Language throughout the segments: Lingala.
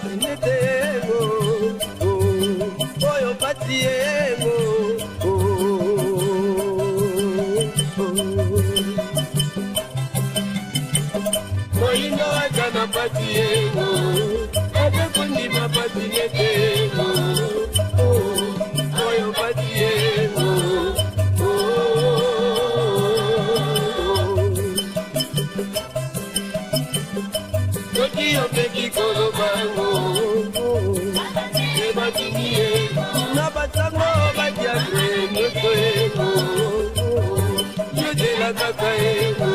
pasi nete ngo oyo pasi yengo. Moyindo aza na pasi yengo, aza kondima pasi nete ngo oyo pasi yengo. Soki omeki koloba ngo ebatindi ye na basango badiatre nyonso yengo, yozela kaka yengo.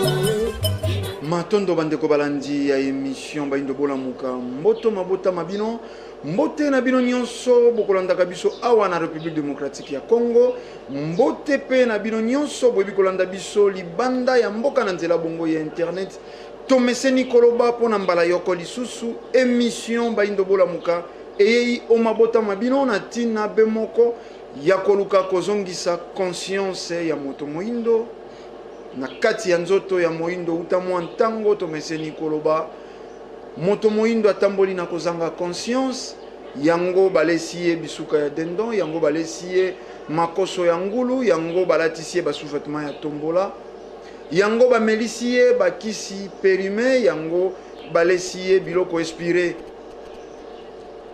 Matondo bandeko balandi ya émission Bayindo Bolamuka, mboto mabota mabino, mbote na bino nyonso bokolandaka biso awa na République démocratique ya Congo, mbote pe na bino nyonso boyebi kolanda biso libanda ya mboka na nzela bongo ya internet. Tomeseni koloba mpo na mbala yoko lisusu, émission Bayindo Bolamuka eyei o mabota mabino na ntina be moko ya koluka kozongisa conscience ya moto moyindo na kati ya nzoto ya moyindo. Uta mwa ntango tomeseni koloba moto moyindo atamboli na kozanga conscience, yango balesi ye bisuka ya dendon, yango balesi ye makoso ya ngulu, yango balatisi ye basous-vêtement ya tombola, yango bamelisi ye bakisi perime, yango balesi ye biloko expire.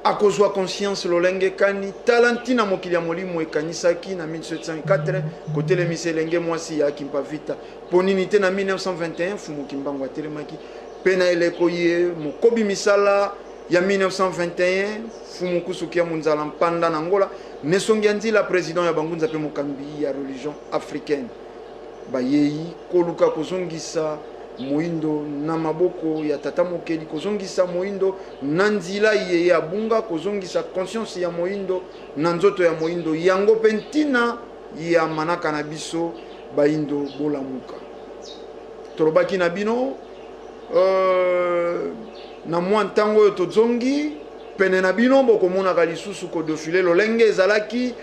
Akozwa conscience lolenge kani? Tala ntina mokili ya molimo ekanisaki na 1704 kotelemisa elenge mwasi ya Kimpa Vita. Mpo nini te na 1921 Mfumu Kimbangu atelemaki mpe na eleko ye mokobi misala ya 1921 Mfumu Kusu Kia Munzala Mpanda na Angola Nesongi ya Nzila, president ya Bangunza mpe mokambi ya religion africaine, bayei koluka kozongisa moindo na maboko ya Tata Mokeli, kozongisa moindo na nzila ye ye abunga, kozongisa conscience ya moindo na nzoto ya moindo. Yango mpe ntina ya manaka na biso Bayindo Bolamuka. Tolobaki na bino na mwa ntango oyo tozongi pene na bino, bokomonaka lisusu kodefile lolenge ezalaki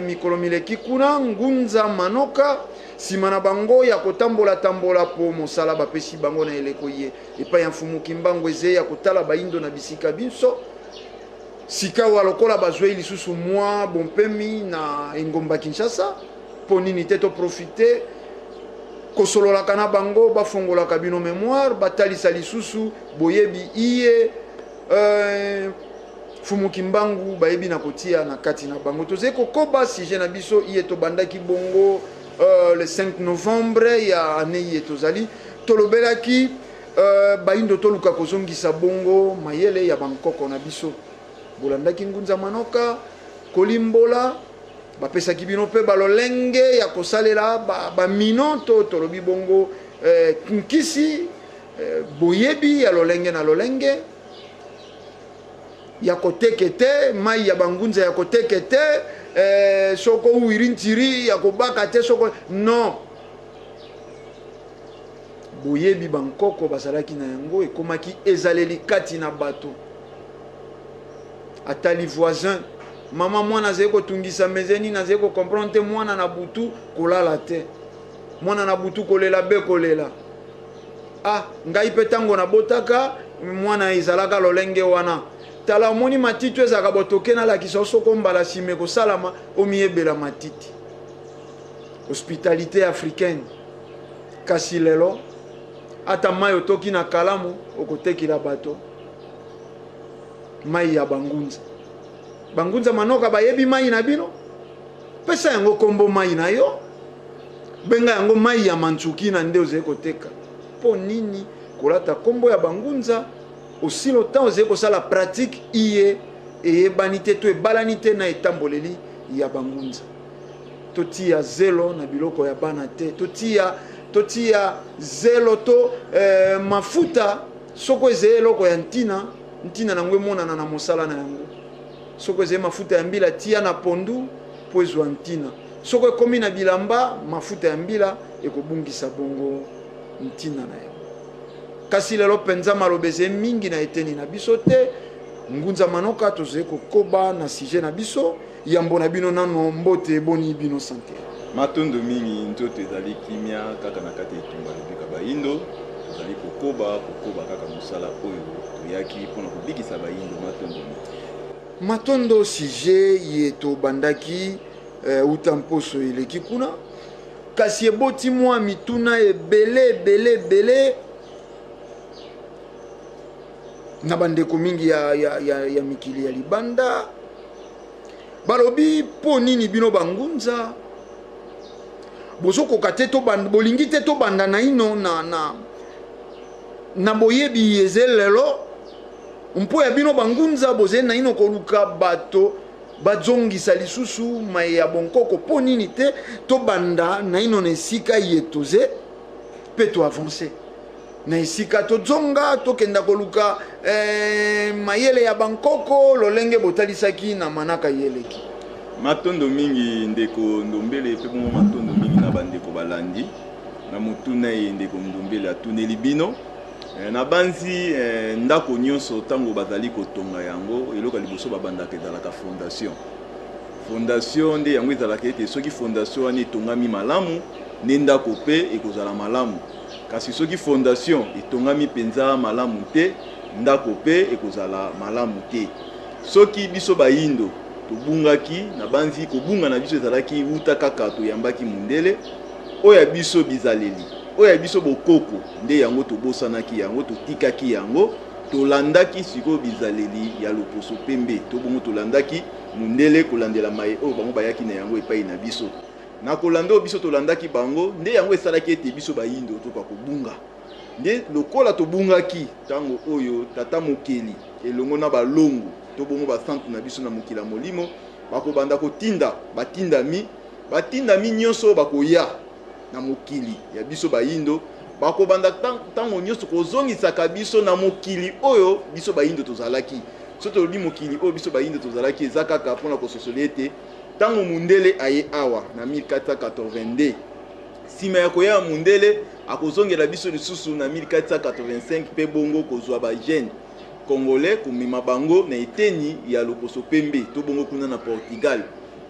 mikolo mileki kuna Ngunza Manoka, nsima na bango ya kotambola-tambola mpo mosala bapesi bango na eleko ye epai ya Mfumu Kimbangu eze ya kotala Bayindo na bisika binso. Sikawa lokola bazwei lisusu mwa bompemi na engomba Kinshasa, mpo nini te toprofite kosololaka na bango, bafongolaka bino memoire, batalisa lisusu boyebi iye Mfumu Kimbangu bayebi na kotia na kati na bango. Tozali kokoba sujet na biso iye tobandaki bongo le 5 novembre ya année iye tozali. Tolobelaki Bayindo toluka kozongisa bongo mayele ya bankoko na biso. Bolandaki Ngunza Manoka kolimbola, bapesaki bino mpe balolenge ya kosalela bamino to tolobi bongo nkisi, boyebi ya lolenge na lolenge ya koteke te, mai ya bangunza ya koteke te, soko wiri ntiri ya kobaka te, soko non. Boyebi bankoko bazalaki na yango ekomaki ezaleli kati na bato. Atali voisin, mama mwana azali kotungisa meze nini, azali kocomprendre te, mwana na butu kolala te, mwana na butu kolela be kolela. Ah, ngai mpe ntango nabotaka mwana ezalaka lolenge wana. Tala omoni matiti ezalaka botoke, nalakisa yo soko mbala nsima ekosalama omiyebela matiti. Hospitalité africaine. Kasi lelo ata mai otoki na kalamu okotekila bato mai ya bangunza. Bangunza Manoka bayebi mai na bino? Pesa yango kombo mai na yo, benga yango mai ya mantsuki na nde ozali koteka. Mpo nini kolata kombo ya bangunza aussi longtemps ozali kosala pratique iye eyebani te to ebalani te na etamboleli ya bangunza? Totia zelo na biloko ya bana te, totia zelo to mafuta soko ezali eloko ya ntina, ntina nango emonana na mosala na yango. Soko ezali mafuta ya mbila, tia na pondu mpo ezwa ntina. Soko ekomi na bilamba, mafuta ya mbila ekobungisa bongo ntina na yango. Kasi lelo mpenza maloba ezali mingi na eteni na biso te. Ngunza Manoka tozali kokoba na sujet na biso. Yambo na bino nano mbote, boni bino sante? Matondo mingi, nzoto ezali kimia kaka na kati ya etumba lobika Bayindo. Tozali kokoba, kokoba kaka mosala oyo toyaki mpo na kobikisa bayindo. Matondo mingi. Matondo. Sujet ye tobandaki uta mposo eleki kuna, kasi eboti mwa mituna ebele ebele ebele na bandeko mingi ya mikili ya libanda. Balobi: mpo nini bino bangunza bozokoka te, bolingi te tobanda naino na boyebi eze lelo? Mpo ya bino bangunza bozali naino koluka bato bazongisa lisusu maye ya bonkoko. Mpo nini te tobanda naino na esika ye toze mpe toavance na esika tozonga tokenda koluka mayele ya bankoko, lolenge botalisaki na manaka yeleki? Matondo mingi, ndeko Ndombele, mpe bongo matondo mingi na bandeko balandi. Na motuna ye ndeko Ndombele atuneli bino, nabanzi ndako nyonso, ntango bazali kotonga yango, eloko ya liboso babandaka ezalaka fondation. Fondation nde yango ezalaka ete soki fondation wana etongami malamu, nde ndako mpe ekozala malamu. Kasi soki fondation etongami mpenza malamu te, ndako mpe ekozala malamu te. Soki biso bayindo tobungaki, nabanzi kobunga na biso ezalaki wuta kaka toyambaki mundele. Oyo ya biso bizaleli, oyo ya biso bokoko, nde yango tobosanaki yango, totikaki yango, tolandaki sikoyo bizaleli ya loposo pembe, to bongo tolandaki mundele, kolandela maye oyo bango bayaki na yango epai na biso. Na kolanda oyo biso tolandaki bango, nde yango esalaki ete biso bayindo tokoka kobunga. Nde lokola tobungaki, ntango oyo Tata Mokeli elongo na balongo, to bongo basantu na biso na mokili ya molimo, bakobanda kotinda batindami, batindami nyonso oyo bakoya na mokili ya biso bayindo, bakobanda ntango nyonso kozongisaka biso na mokili oyo biso bayindo tozalaki. So tolobi mokili oyo biso bayindo tozalaki, eza kaka mpona kososola ete ntango mundele aye awa na 1482, nsima ya koya ya mundele, akozongela biso lisusu na 1485, mpe bongo kozwa bajeunes Congolais, komema bango na eteni ya loposo pembe, to bongo kuna na Portugal.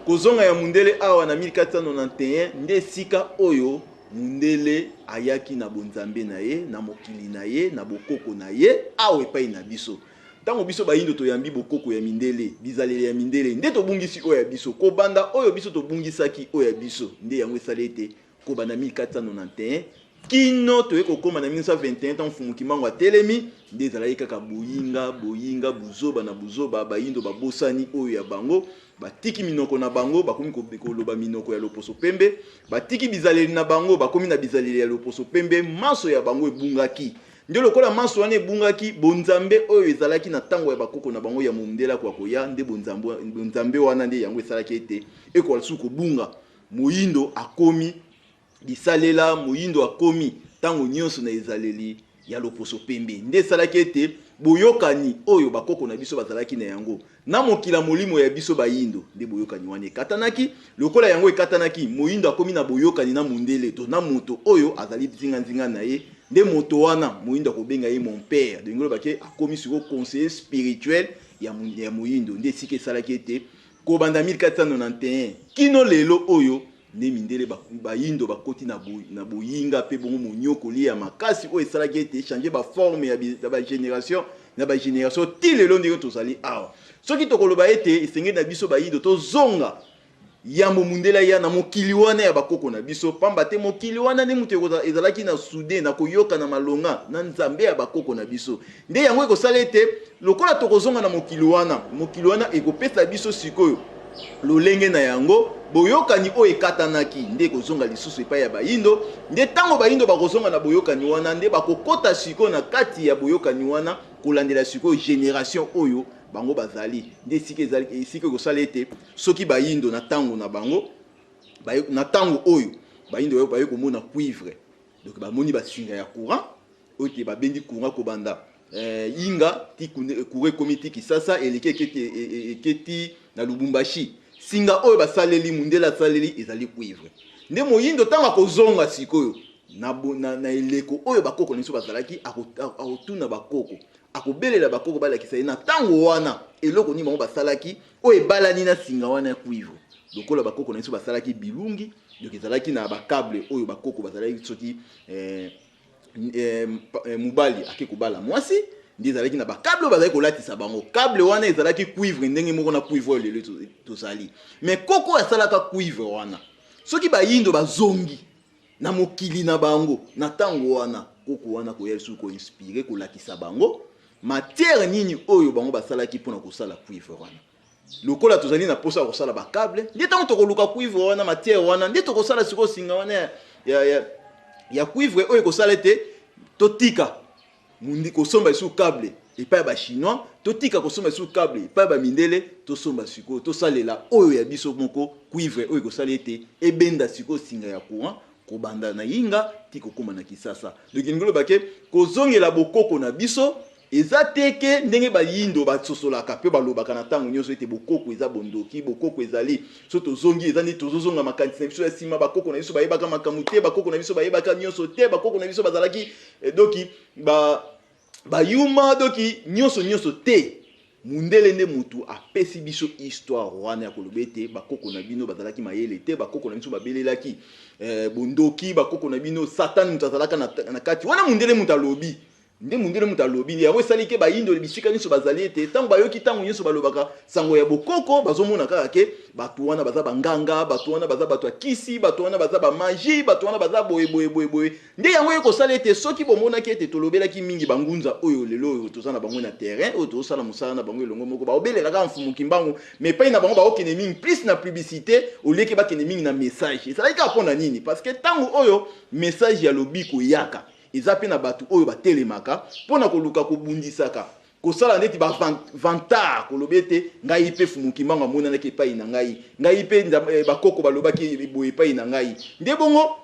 Kozonga ya mundele awa na 1491, nde esika oyo mundele ayaki na bonzambe na ye, na mokili na ye, na bokoko na ye awa epai na biso. Ntango biso bayindo toyambi bokoko ya mindele, bizaleli ya mindele, nde tobungisi oyo ya biso. Kobanda oyo biso tobungisaki oyo ya biso, nde yango esali ete kobanda 1491 kino toye kokóma na 1921, ntango Mfumu Kimbangu atelemi, nde ezalaki kaka boyinga boyinga, buzoba na buzoba. Bayindo babosani oyo ya bango, batiki minoko na bango, bakomi koloba minoko ya loposo pembe, batiki bizaleli na bango, bakomi na bizaleli ya loposo pembe. Maso ya bango ebungaki. Nde lokola maso wana ebungaki, bonzambe oyo ezalaki na ntango ya bakoko na bango ya mondele akoka koya, nde bonzambe wana nde yango esalaki ete ekoka lisusu kobunga. Moyindo akomi bisalela, moyindo akomi ntango nyonso na ezaleli ya loposo pembe. Nde esalaki ete boyokani oyo bakoko na biso bazalaki na yango na mokila molimo ya biso bayindo, nde boyokani wana ekatanaki. Lokola yango ekatanaki, moyindo akomi na boyokani na mondele to na moto oyo azali nzinganzinga na ye. Nde moto wana moyindo akobenga ye mon père. Donc olobaki akomi sikoyo conseiller spirituel ya moyindo. Nde esika esalaki ete kobanda 1491 kino lelo oyo, nde mindele, bayindo bakoti na boyinga mpe bongo monyokoli ya makasi oyo esalaki ete change baforme ya bagénération na bagénération ti lelo ndenge tozali awa. Soki tokoloba ete esengeli na biso bayindo tozonga yambo mundele aya na mokili wana ya bakoko na biso, pamba te mokili wana nde moto ezalaki na sude na koyoka na malonga na Nzambe ya bakoko na biso. Nde yango ekosala ete lokola tokozonga na mokili wana, mokili wana ekopesa biso sikoyo lolenge na yango. Boyokani oyo ekatanaki nde ekozonga lisusu epai ya bayindo. Nde ntango bayindo bakozonga na boyokani wana, nde bakokɔta sikoyo na kati ya boyokani wana, kolandela sikoyo génération oyo bango bazali. Nde esika ezali, esika ekosala ete soki bayindo na ntango na bango, na ntango oyo bayindo baye komona cuivre, donc bamoni basinga ya courant oyo te babengi courant, kobanda Inga ti courant ekomi ti Kisasa, eleki eketi na Lubumbashi, singa oyo basaleli, mundele asaleli, ezali cuivre. Nde moyindo ntango akozonga sikoyo na eleko oyo bakoko na biso bazalaki, akotuna bakoko, akobelela bakoko balakisa ye na ntango wana eloko nini bango basalaki oyo ebalani na singa wana ya cuivre. Lokola bakoko na biso basalaki bilungi, donc ezalaki na bacâble oyo bakoko bazalaki soki. eh, eh, mobali ake kobala mwasi, nde ezalaki na bacâble oyo bazalaki kolatisa bango. Câble wana ezalaki cuivre, ndenge moko na cuivre oyo lelo tozali. Mais koko oyo asalaka cuivre wana, soki bayindo bazongi na mokili na bango na ntango wana, koko wana koya lisusu koinspirer, kolakisa bango matière nini oyo bango basalaki mpona kosala cuivre wana. Lokola tozali na mposa ya kosala bacâble, nde ntango tokoluka cuivre wana, matière wana, nde tokosala sikoyo singa wana ya cuivre oyo ekosala ete totika mundi kosomba lisusu câble epai ya Bachinois, totika kosomba lisusu câble epai ya bamindele, tosomba sikoyo, tosalela oyo ya biso moko cuivre oyo ekosala ete ebenda sikoyo singa ya courant kobanda na Yinga ti kokóma na Kisasa. Donc elingi oloba ke kozongela bokoko na biso eza te ke ndenge bayindo basosolaka mpe balobaka na ntango nyonso ete bokoko eza bondoki, bokoko ezali so tozongi eza nde tozozonga makanisi na biso ya nsima, bakoko na biso bayebaka makambo te, bakoko na biso bayebaka nyonso te, bakoko na biso bazalaki doki bayuma, doki nyonso nyonso te. Mundele nde mutu apesi biso histoire wana ya koloba ete bakoko na bino bazalaki mayele te, bakoko na biso babelelaki bondoki, bakoko na bino Satan mutu azalaka na kati wana. Mundele mutu alobi, nde mundele mutu alobi yango. Esali ke bayindo bisika nyonso bazali ete ntango bayoki, ntango nyonso balobaka sango ya bokoko, bazomona kaka ke bato wana baza banganga, bato wana baza bato ya kisi, bato wana baza bamagie, bato wana baza boye boye boye boye. Nde yango ekosala ete soki bomonaki ete tolobelaki mingi bangunza oyo lelo oyo toza na bango na terrain, oyo tozosala mosala na bango elongo moko, baobelelaka Mfumu Kimbangu, mais epai na bango baokende mingi plus na publicité olieke bakende mingi na message. Ezalaki kaka mpo na nini? Parce que ntango oyo message ya lobiko eyaka, eza mpe na bato oyo batelemaka mpo na koluka kobundisaka, kosala neti bavantard, koloba ete ngai mpe Fumu Kimbangu amonanaki epai na ngai, ngai mpe bakoko balobaki boye epai na ngai. Nde bongo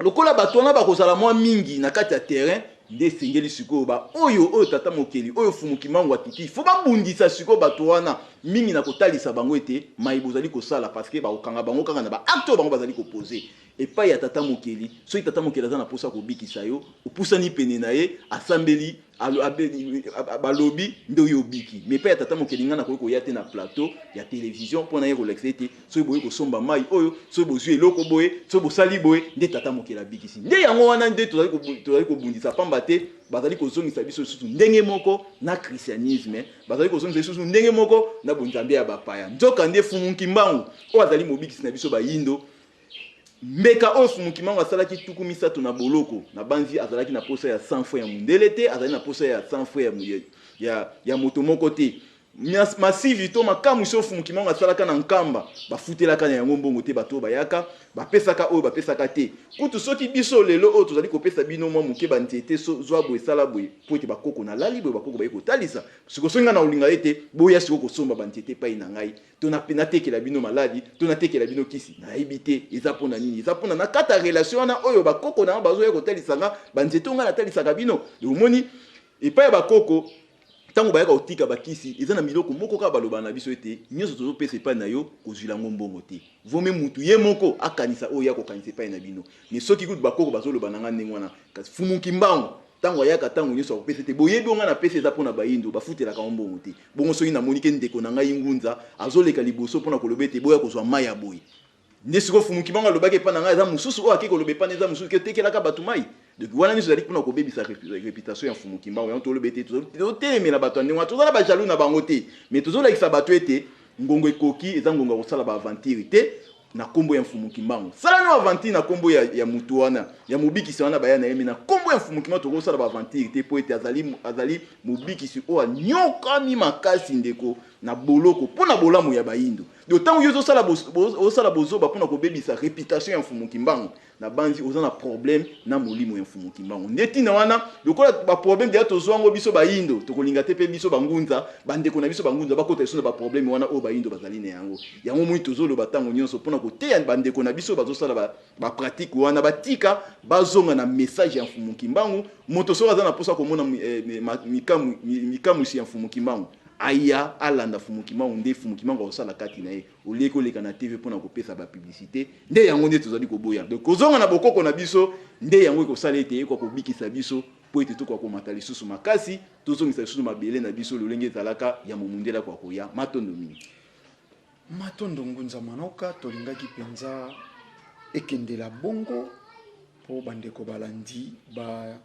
lokola bato wana bakozala mwa mingi na kati ya terrain, nde esengeli sikoyo baoyo oyo tata mokeli oyo Fumu Kimbangu atiki fo babundisa sikoyo bato wana mingi na kotalisa bango ete mai bozali kosala, parce que bakokanga bango kaka na baacte oyo bango bazali koposer epai ya tata mokeli. Soki tata mokeli aza na mposa kobikisa yo, opusani pene na ye, asambeli, balobi, nde oyo obiki. Mais epai ya tata mokeli, ngai nakoki koya te na plateau ya télévision mpo na ye kolakisa ete soki boye kosomba mai oyo, soki bozwi eloko boye, soki bosali boye, nde tata mokeli abikisi. Nde yango wana nde tozali kobundisa, pamba te bazali kozongisa biso lisusu ndenge moko na christianisme, bazali kozongisa lisusu ndenge moko na bonzambe ya bapaya. Nzoka nde Fumu Kimbangu oyo azali mobikisi na biso bayindo, mbeka oyo Fumu Kimbangu asalaki 30 na boloko na banzi, azalaki na posa ya 100 francs ya mundele te, azali na posa ya 100 francs ya moto moko te. Masivi to makamwisi oyo Fumu Kimbangu asalaka na Nkamba, bafutelaka na yango mbongo te. Bato oyo bayaka bapesaka, oyo bapesaka te. Kutu soki biso lelo oyo tozali kopesa bino mwa moke banzete, so zwa boye, esala boye, po ete bakoko nalali boye, bakoko baye kotalisa. Siko soki ngai na kolinga ete boya sikoyo kosomba banzete epai na ngai, to natekela bino maladi, to natekela bino kisi, nayebi te eza mpona nini. Eza mpona na kati ya relation wana oyo bakoko na nga bazoya kotalisa nga banzete oyo ngai natalisaka bino. Omoni, epai ya bakoko, ntango bayaka kotika bakisi, eza na biloko moko kaka balobaka na biso ete nyonso tozopesa epai na yo, kozwila yango mbongo te. Vome mutu ye moko akanisa oyo ya kokanisa epai na bino. Mais soki kutu bakoko bazoloba na nga ndenge wana, kasi Fumu Kimbangu ntango ayaka, ntango nyonso akopesa ete boyebi oyo ngai napesi eza mpona bayindo, bafutelaka ngo mbongo te. Bongo soki namoni ke ndeko na ngai ngunza azoleka liboso mpona koloba ete boya kozwa mai ya boye, nde sikoyo Fumu Kimbangu alobaki epai na ngai eza mosusu, oyo ake koloba epai na eza mosusu ke otekelaka bato mai. Donc wana nyonso ezali mpona kobebisa réputation ya Fumu Kimbangu. Yango toloba ete totelemela bato ya ndenge wana. Toza na bajaloux na bango te, mais tozolakisa bato ete ngongo ekoki, eza ngongo ya kosala baaventure te na nkombo ya Mfumu Kimbangu. Sala no aventure na nkombo ya mutu wana, ya mobikisi wana baya na ye, mais na nkombo ya Mfumu Kimbangu tokosala baaventure te, mpo ete azali mobikisi oyo anyokami makasi, ndeko, na boloko mpo na bolamu ya bayindo. Donc ntango yo ozosala bozoba mpona kobebisa réputation ya Mfumu Kimbangu, na banzi oza na problème na molimo ya Mfumu Kimbangu. Nde ntina wana, lokola baproblème deya tozwa yango biso bayindo, tokolinga te mpe biso bangunza, bandeko na biso bangunza bakota biso na baproblème wana oyo bayindo bazali na yango. Yango moi tozoloba ntango nyonso mpona koteya bandeko na biso bazosala bapratique wana, batika, bazonga na message ya Mfumu Kimbangu. Moto soki aza na mposa komona mikamwisi ya Mfumu Kimbangu, aya alanda Mfumu Kimbangu, nde Mfumu Kimbangu akosala kati na ye, olieki oleka na TV mpona kopesa bapublicité. Nde yango nde tozali koboya. Donc kozonga na bokoko na biso nde yango ekosala ete ekoka kobikisa biso, mpo ete tokoka komata lisusu makasi, tozongisa lisusu mabele na biso lolenge ezalaka ya momundela kwa koya. Matondo mingi. Matondo, Ngunza Manoka. Tolingaki mpenza ekendela bongo mpo bandeko balandi ba.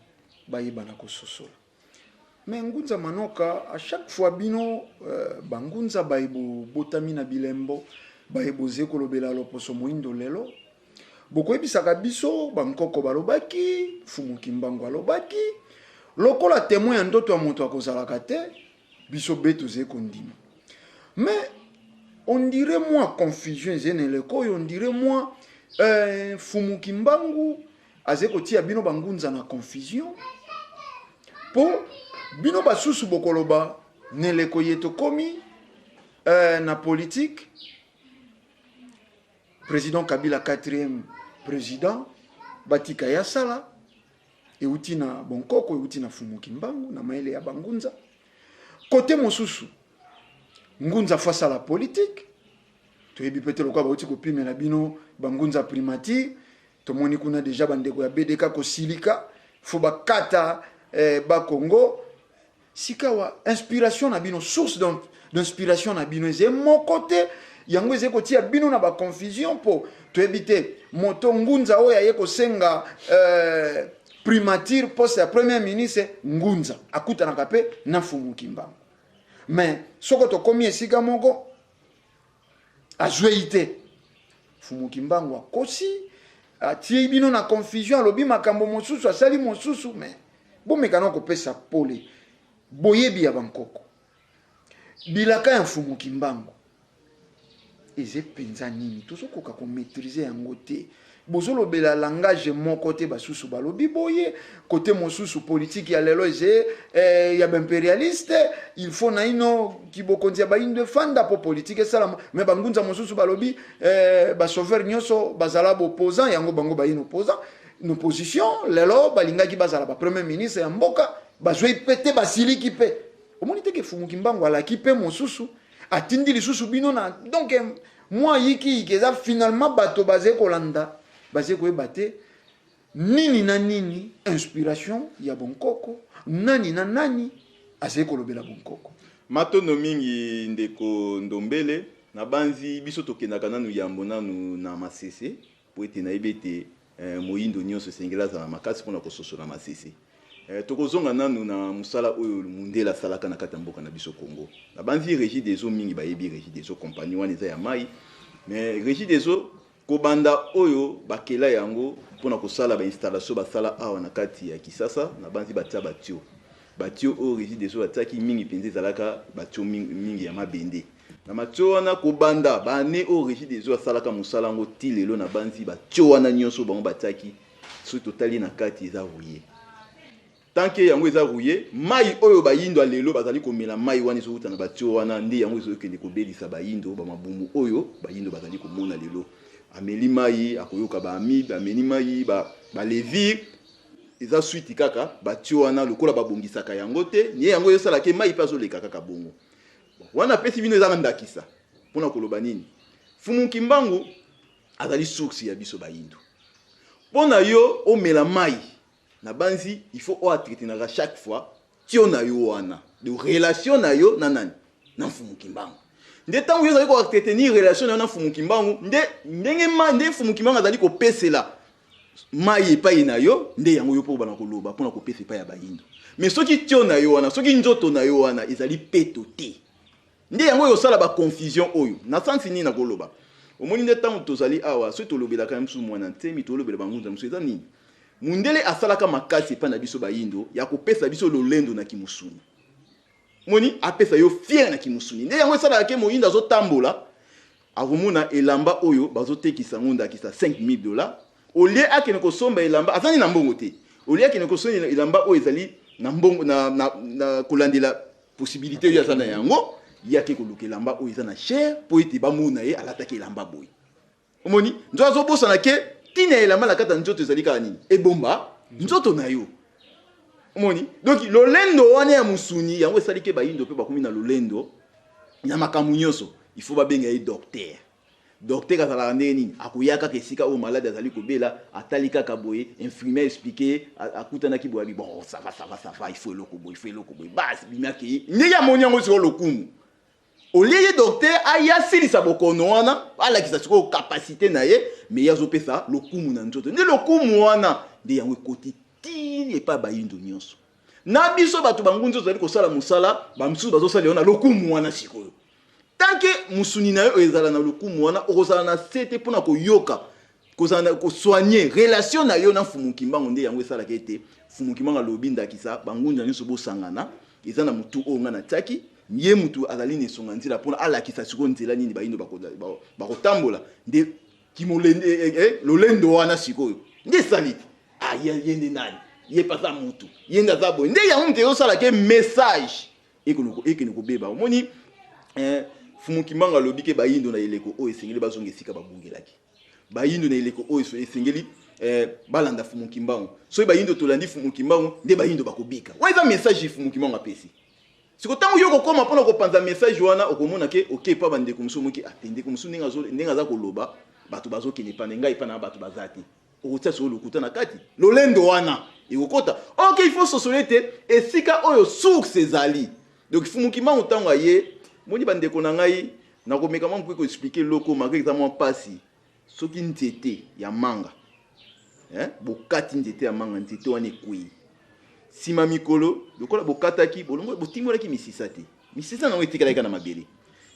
Bayeba na kososola. Mais Ngunza Manoka, à chaque fois bino ba Ngunza baye bobotami na bilembo, baye boze kolobela loposo moindo lelo, bokoyebisaka biso ba nkoko balobaki, Mfumu Kimbangu alobaki, lokola temoin ya ndoto ya moto akozalaka te, biso be tozali kondima. Mais on dirait mwa confusion ezali na eleko oyo, on dirait mwa Mfumu Kimbangu azali kotia bino ba Ngunza na confusion, po bino basusu bokoloba na eleko ye tokomi na politique, President Kabila 4e president, batika ye asala, euti na bonkoko, euti na Mfumu Kimbangu, na mayele ya ba Ngunza. Kote mosusu, Ngunza fo asala politique, toyebi pe te lokola bauti kopimela bino ba Ngunza primature, tomoni kuna deja ba ndeko ya BDK kosilika, fo bakata ba Congo. Sikawa inspiration na bino, source d'inspiration na bino eze moko te, yango eze kotia bino na ba confusion, po toyebi te moto Ngunza oyo aye kosenga primature poste ya premier ministre, Ngunza akutanaka pe na Mfumu Kimbangu. Mais soko tokomi esika moko azwei te, Mfumu Kimbangu akosi, atie bino na confusion, alobi makambo mosusu, asali mosusu, mais bomeka na kopesa pole boyebi ya bankoko. Bilaka ya Mfumu Kimbangu eze mpenza nini? Tozokoka komaîtriser yango te. Bozolobela langage moko te, basusu balobi boye, kote mosusu politique ya lelo eze ya baimpérialiste, il faut naino kibokonzi ya bayindo efanda po politique esalama. Mais bangunza mosusu balobi basauveur nyonso bazala boopposant, yango bango bayino opposant na opposition lelo balingaki bazala ba premier ministre ya mboka, bazwei pe te, basiliki pe. Omoni te ke Mfumu Kimbangu alaki pe mosusu, atindi lisusu bino na donc mwa yiki yiki eza finalement bato bazali kolanda, bazali koyeba te nini na nini inspiration ya bonkoko, nani na nani azali kolobela bonkoko. Matondo mingi ndeko Ndombele, nabanzi biso tokendaka nanu yambo nanu na masese, po ete nayebi ete moyindo nyonso esengeli azala makasi mpona kososola masese. Tokozonga nanu na mosala oyo mundele asalaka na kati ya mboka na biso Congo. Nabanzi Régie des eaux, mingi bayebi Régie des eaux, compagnie wana eza ya mai, mais Régie des eaux kobanda oyo bakela yango mpona kosala ba installation basala awa na kati ya Kisasa, nabanzi batia batio. Batio oyo Régie des eaux batiaki mingi mpenza ezalaka batio mingi ya mabende. Na matio wana kobanda ba année oyo Régie des eaux asalaka mosala yango ti lelo, nabanzi batio wana nyonso bango batiaki, soki totali na kati eza rouillé. Tant que yango eza rouillé, mai oyo bayindo ya lelo bazali komela, mai wana ezowuta na batio wana, nde yango ezokende kobelisa bayindo ba mabumu oyo bayindo bazali komona lelo. Ameli mai akoyoka ba amibe, ameli mai ba levure, eza suite kaka batio wana lokola babongisaka yango te, nie yango ezosalaka mai mpe azoleka kaka bongo. Wana apesi bino eza ndakisa mpona koloba nini? Mfumu Kimbangu azali source ya biso bayindo. Mpona yo omela mai, na banzi il faut oentretenaka chaque fois tio na yo wana de relation na yo na nani? Na Mfumu Kimbangu. Nde ntango yo ozali koentretenir relation na yo na Mfumu Kimbangu, nde ndenge ma nde Mfumu Kimbangu azali kopesela mai epai na yo, nde yango yo mpo obana koloba mpona kopesa epai ya bayindo. Mais soki tio na yo wana, soki nzoto na yo wana ezali peto te, nde yango oyo osala ba confusion oyo. Na sansi nini nakoloba? Omoni nde ntango tozali awa, soki tolobelaka ya mosusu mwana ntemi, tolobela bangunza mosusu, eza nini? Mundele asalaka makasi epai na biso bayindo ya kopesa biso lolendo na kimusuni. Moni apesa yo fier na kimusuni, nde yango esalaka ke moyindo azotambola akomona elamba oyo bazotekisa yango ndakisa 5000 $, olie akende kosomba elamba, azali na mbongo te, olie akende kosomba elamba oyo ezali na mbongo na kolandela possibilité oyo aza na yango, ye ake koluka elamba oyo eza na cher mpo ete bamona ye alataki elamba boye. Omoni nzoto azobosana ke ntina ya elamba na kati ya nzoto ezali kaka nini? Ebomba nzoto na yo. Omoni donc lolendo wana ya mosuni, yango esali ke bayindo mpe bakomi na lolendo na makambo nyonso. Il faut babenga ye docteur. Docteur azalaka ndenge nini? Akoya kaka esika oyo malade azali kobela, atali kaka boye, infirmier explique ye, akutanaki boye, abi bon, ça va, ça va, ça va, il faut eloko boye, il faut eloko boye, basi bimi akei. Ndenge amoni yango sikoyo lokumu, olie ye docteur aya asilisa bokono wana, alakisa sikoyo capacité na ye, mais ye azopesa lokumu na nzoto. Nde lokumu wana nde yango ekoti. Ti epai bayindo nyonso. Na biso bato bangunzi tozali kosala mosala, bamisusu bazosala yango na lokumu wana sikoyo. Tant que mosuni na yo ezala na lokumu wana, okozala na se te mpona koyoka, kozala na kosoigne relation na yo na Mfumu Kimbangu. Nde yango esalaka ete Mfumu Kimbangu alobi ndakisa, bangunza nyonso bosangana, eza na motu oyo ngai natiaki, ye motu azali na esonga nzela mpona alakisa sikoyo nzela nini bayindo bakotambola. Nde kimolende, lolendo wana sikoyo nde esali te. Ah, ye nde nani? Ye mpe aza motu, ye nde aza boye. Nde yango moto ezosala ke message ekende kobeba. Omoni, Mfumu Kimbangu alobi ke bayindo na eleko oyo esengeli bazonga esika babungelaki. Bayindo na eleko oyo esengeli balanda Mfumu Kimbangu. Soki bayindo tolandi Mfumu Kimbangu, nde bayindo bakobika. Wana eza message Mfumu Kimbangu apesi. Siko ntango yo okokoma mpona kopanza message wana, okomona ke oke epa bandeko mosusu, omoki ate ndeko mosusu ndenge aza koloba, bato bazokende epa na ngai, epa na bato baza te. Okotia sikoyo lokuta na kati, lolendo wana ekokota. Ok, il faut sosola ete esika oyo source ezali. Donc Mfumu Kimbangu ntango aye, moni bandeko na ngai, nakomeka mwa mokoki koexplike eloko malgré eza mwa mpasi. Soki nzete ya manga, bokati nzete ya manga, nzete wana ekwei, nsima mikolo lokola bokataki bolongo, botimolaki misisa te, misisa nango etikalaki kaka na mabele.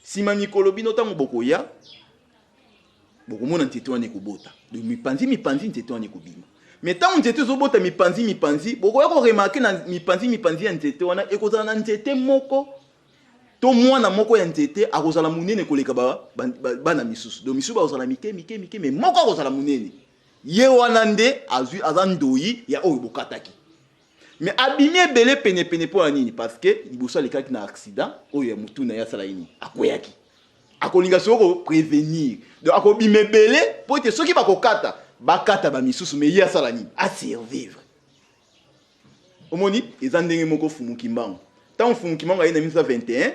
Nsima mikolo bino ntango bokoya, bokomona nzete wana ekobota. Donc mipanzi mipanzi nzete wana ekobima. Mais ntango nzete ezobota mipanzi mipanzi, bokoya koremarke na mipanzi mipanzi ya nzete wana ekozala na nzete moko to mwana moko ya nzete akozala monene koleka bana misusu. Donc misusu bakozala mike mike mike, mais moko akozala monene. Ye wana nde azwi, aza ndoyi ya oyo bokataki. Mais abimi ebele penepene mpo na nini? Parce que liboso alekaki na accident oyo ya motu na ye, asala nini? Akweyaki. Akolinga soki koprevenir, donc akobima ebele mpo ete soki bakokata, bakata bamisusu, mais ye asala nini? Asurvivre. Omoni, eza ndenge moko Mfumu Kimbangu. Ntango Mfumu Kimbangu aye na 1921,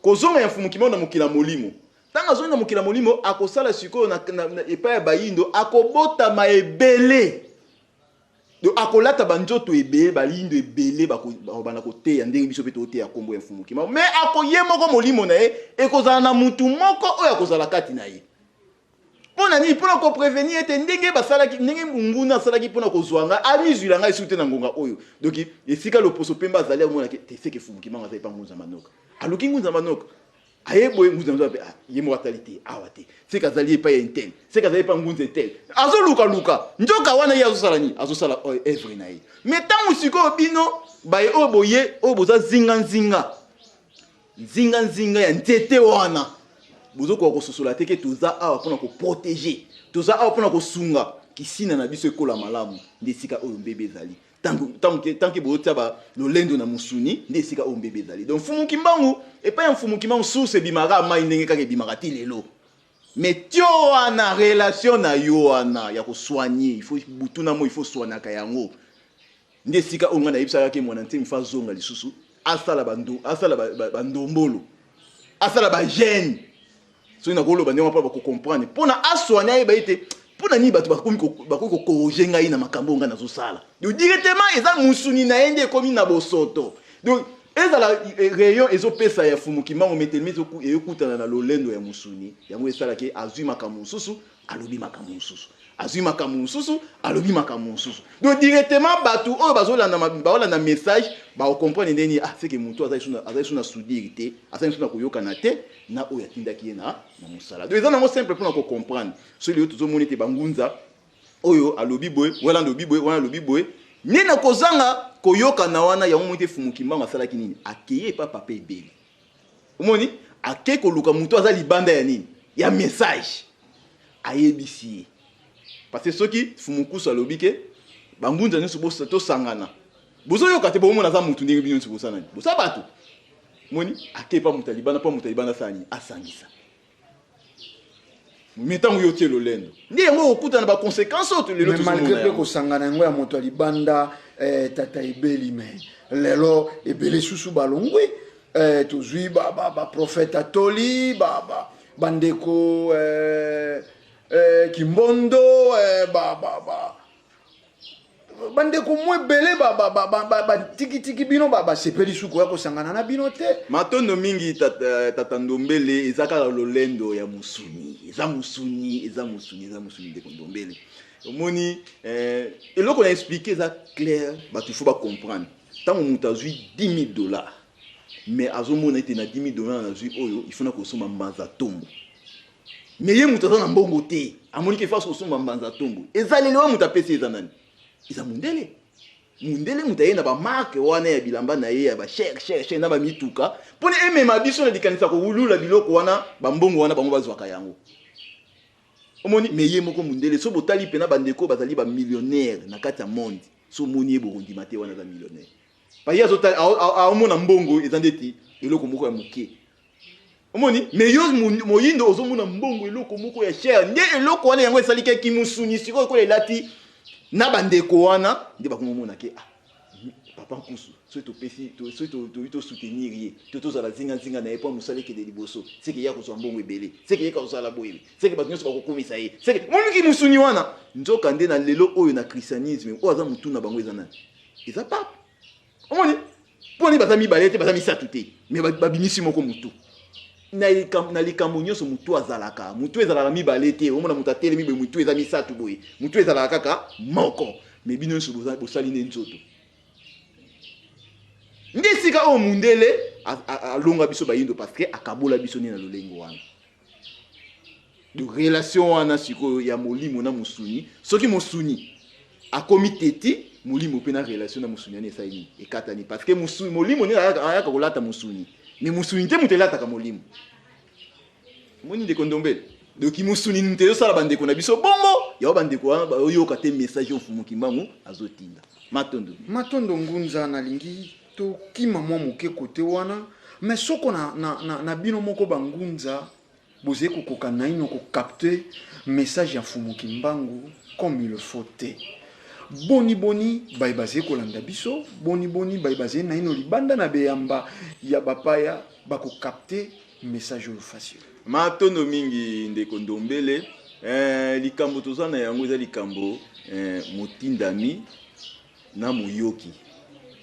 kozonga ya Mfumu Kimbangu na mokili ya molimo, ntango azongi na mokili ya molimo, akosala sikoyo na epai ya bayindo, akobotama ebele. Donc akolata banzoto ebele, bayindo ebele bakobanda koteya ndenge biso mpe toteya nkombo ya Mfumu Kimbangu. Mais ako ye moko molimo na ye ekozala na mutu moko oyo akozala kati na ye. Mpo na nini? Mpo na koprevenir ete ndenge basalaki, ndenge nguna asalaki mpo na kozwa ngai, amizwila ngai lisusu te na ngonga oyo. Donc esika loposo pembe azali, amonaki te seke Mfumu Kimbangu azali epa Ngunza Manoka. Aluki Ngunza Manoka, aye boye, Ngunza Manoka mpe, ah, ye moko atali te awa te, seke azali epai ya intel, seke azali epai Ngunza intel, azolukaluka nzoka wana ye azosala nini? Azosala oyo œuvre na ye. Mais ntango sikoyo bino baye oyo boye, oyo boza zinga nzinga nzinga ya nzete wana, bozokoka kososola te ke toza awa mpona koprotege, toza awa mpona kosunga kisina na biso ekola malamu. Nde esika oyo mbebe ezali tant que bozotia ba lolendo na mosuni, nde esika oyo mbebe ezali. Donc Mfumu Kimbangu, epai ya Mfumu Kimbangu source ebimaka mai ndenge kaka ebimaka ti lelo. Mais tio wana relation na yo wana ya kosoigne, il faut butu na moi, il faut soignaka yango. Nde esika oyo ngai nayebisaka ke mwana ntemi fa azonga lisusu, asala asala bandombolo, asala bagene. Soki nakoloba ndenge wana mpo bakocomprendre, mpona asoigne, ayeba ete mpo na nini bato bakoki kokorige ngai na makambo oyo ngai nazosala. Donc directement eza mosuni na ye nde ekomi na bosoto. Donc ezala rayon ezopesa ya Fumu Kimbangu, metelemi eyokutana na lolendo ya mosuni, yango esalaki azwi makambo mosusu, alobi makambo mosusu, azwi makambo mosusu, alobi makambo mosusu. Donc directement bato oyo bazolanda, baolanda message, bakocomprendre ndeni, ah, seke motu azali so na soudire te, azali so na koyokana te na oyo atindaki ye na mosala. Donc eza nango simple mpona kocomprendre. Soki lelo tozomona ete bangunza oyo alobi boye, wana alobi boye, wana alobi boye, nde na kozanga koyokana wana, yango moni te Fumu Kimbangu asalaki nini? Akeye epa papa ebele. Omoni, ake koluka motu aza libanda ya nini, ya message, ayebisi ye. Parce que soki Fumu Kusu alobi ke bangunza nyonso tosangana, bozoyoka te, bomona aza motu ndenge bino nyonso boza nani, boza bato. Moni, ake pa moto ya libanda mpo moto ya libanda asala nini? Asangisa. Mais ntango yo tie lolendo, nde yango okokutana na baconséquence oyo lelo. Mais malgré mpe kosangana yango ya moto ya libanda, tata ebeli, mais lelo ebele susu balongwi. Tozwi baprofete atoli, bandeko Kimbondo, Bandeko mwa ebele batikitiki bino, basepeli suku ya kosangana na bino te. Matondo mingi, tata, tata Ndombele. Eza kaka lolendo ya mosuni, eza mosuni, eza mosuni, eza mosuni. Ndeko Ndombele, omoni, eloko na expliquer eza clair. Bato, il faut bacomprendre. Ntango moto azwi 10 000 $, mais azomona ete na 10 000 $ nazwi oyo, il faut na kosomba mbanza ntombo. Mais ye moto aza na mbongo te, amoni ke fasi kosomba mbanza ntombo. Ezaleli wana moto apesi eza nani? Eza mondele. Mondele moto aye na bamarques wana ya bilamba na ye ya bacher cher cher na bamituka, mpona emema biso na likanisa kowulula biloko wana, bambongo wana bango bazwaka yango. Omoni? Mais ye moko mondele, so botali mpena bandeko bazali bamillionnaire na kati ya monde, so omoni ye, bokondima te wana aza millionnaire. Paye aomona mbongo eza ndeti eloko moko ya moke. Omoni? Mais yo moyindo ozomona mbongo eloko moko ya cher. Nde eloko wana yango esali keki mosuni. Sikoyo ekola elati na bandeko wana nde bakomomona ke ah, papa Nkusu, soki topesi, soki toyi tosoutenir ye to tozala zingazinga na ye mpo mosala ekende liboso, seke ye akozwa mbongo ebele, seke ye kozala boye, seke bato nyonso bakokumisa ye, seke moniki mosuni wana. Nzoka nde na lelo oyo na christianisme, oyo aza motu na bango eza nani? Eza pape. Omoni? Mpo nini baza mibale te, baza misato te? Mais babimisi moko motu na likambo nyonso. Motu azalaka, motu ezalaka mibale te. Omona moto atelemi boye, motu eza misato boye, motu ezalaka kaka moko. Mais bino nyonso bosali nde nzoto. Nde esika oyo mundele alonga biso bayindo, parce que akabola biso nde na lolengo wana de relation wana sikoyo ya molimo na mosuni. Soki mosuni akomi teti, molimo mpe na relation na mosuni wana esali nini? Ekatani. Parce que mosuni, molimo nde ayaka kolata mosuni, mais mosuni te moto elataka molimo. Omoni, ndeko Ndombele? Donc mosuni moto ezosala bandeko na biso bongo. Yango bandeko wana baoyoka te message oyo Mfumu Kimbangu azotinda. Matondo. Matondo, Ngunza. Nalingi tokima mwa moke kote wana, mais soko na bino moko bangunza bozali kokoka naino kocapter message ya Mfumu Kimbangu comme il faut te, boni boni baye bazali kolanda biso? Boni boni baye bazali naino libanda na beyamba ya bapaya bakocapter message oyo facile? Matondo mingi, ndeko Ndombele. Likambo toza na yango eza likambo motindami na moyoki,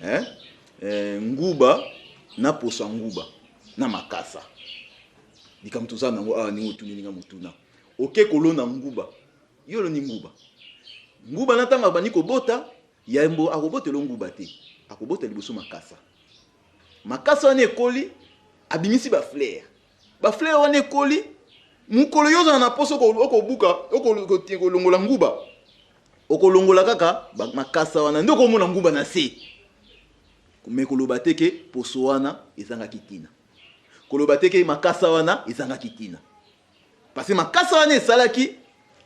eh? Nguba na poso ya nguba na makasa. Likambo toza na yango awa, ndenge otunelinga motuna, oke kolona nguba, yo oloni nguba. Nguba na ntango abandi kobota, yambo akobotela nguba te, akobota liboso makasa. Makasa wana ekoli, abimisi bafleurs. Bafleurs wana ekoli, mokolo yo ozala na mposa okobuka, okolongola nguba, okolongola kaka makasa wana nde okomona nguba na se. Mais koloba te ke poso wana ezangaki ntina, koloba te ke makasa wana ezangaki ntina, parce que makasa wana esalaki,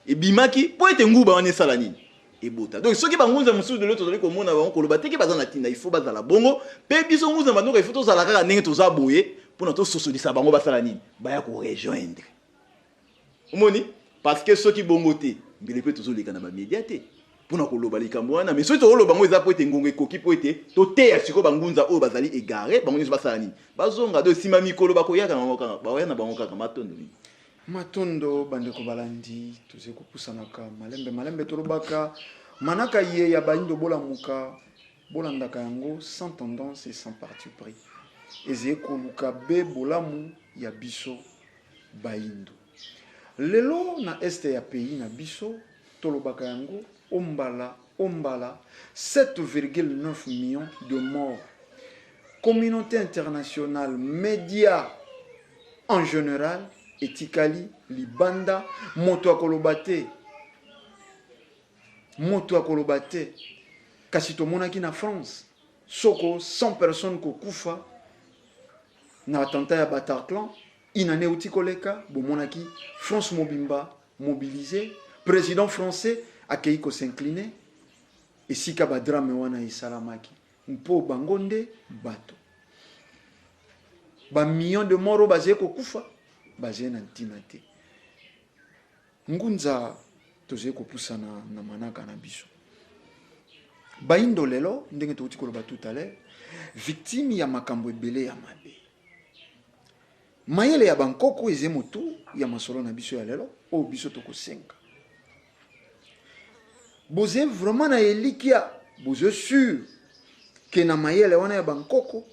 ebimaki mpo ete nguba wana esala nini? Ebota. Donc soki bangunza mosusu lelo tozali komona bango, koloba te ke baza na ntina. Il faut bazala bongo mpe biso ngunza bandoka, il faut tozala kaka ndenge toza boye mpona tososolisa bango basala nini, baya korejoindre. Omoni? Parce que soki bongo te, mbele mpe tozoleka na bamédia te mpona koloba likambo wana. Mais soki tokoloba yango, eza po ete ngongo ekoki mpo ete toteya sikoyo bangunza oyo bazali égaré. Bango nyonso basala nini? Bazonga. Do nsima mikolo bakoyaka na bango kaka, bakoya na bango kaka. Matondo mingi. Matondo, bandeko balandi. Tozali kopusanaka malembe malembe. Tolobaka manaka ye ya bayindo, bolamuka, bolandaka yango sans tendance et sans parti pris. Ezali koluka be bolamu ya biso bayindo. Lelo na est ya pays na biso, tolobaka yango ombala ombala, 7,9 millions de morts. Communauté internationale, média en général etikali libanda. Moto akoloba te, moto akoloba te. Kasi tomonaki na France soko 100 personnes kokufa na attentat ya Bataclan inane euti koleka. Bomonaki France mobimba mobilisé, président français akei kos'incliner esika badrame wana esalamaki, mpo bango nde bato bamillion de mort oyo bazali kokufa bazali na ntina te. Ngunza, tozali kopusana na manaka na biso bayindo lelo, ndenge touti koloba tout à l'heure, victime ya makambo ebele ya mabe. Mayele ya bankoko eze motu ya masolo na biso ya lelo oyo. Biso tokosenga boze vraiment na elikia. Bozo sur ke na mayele wana ya bankoko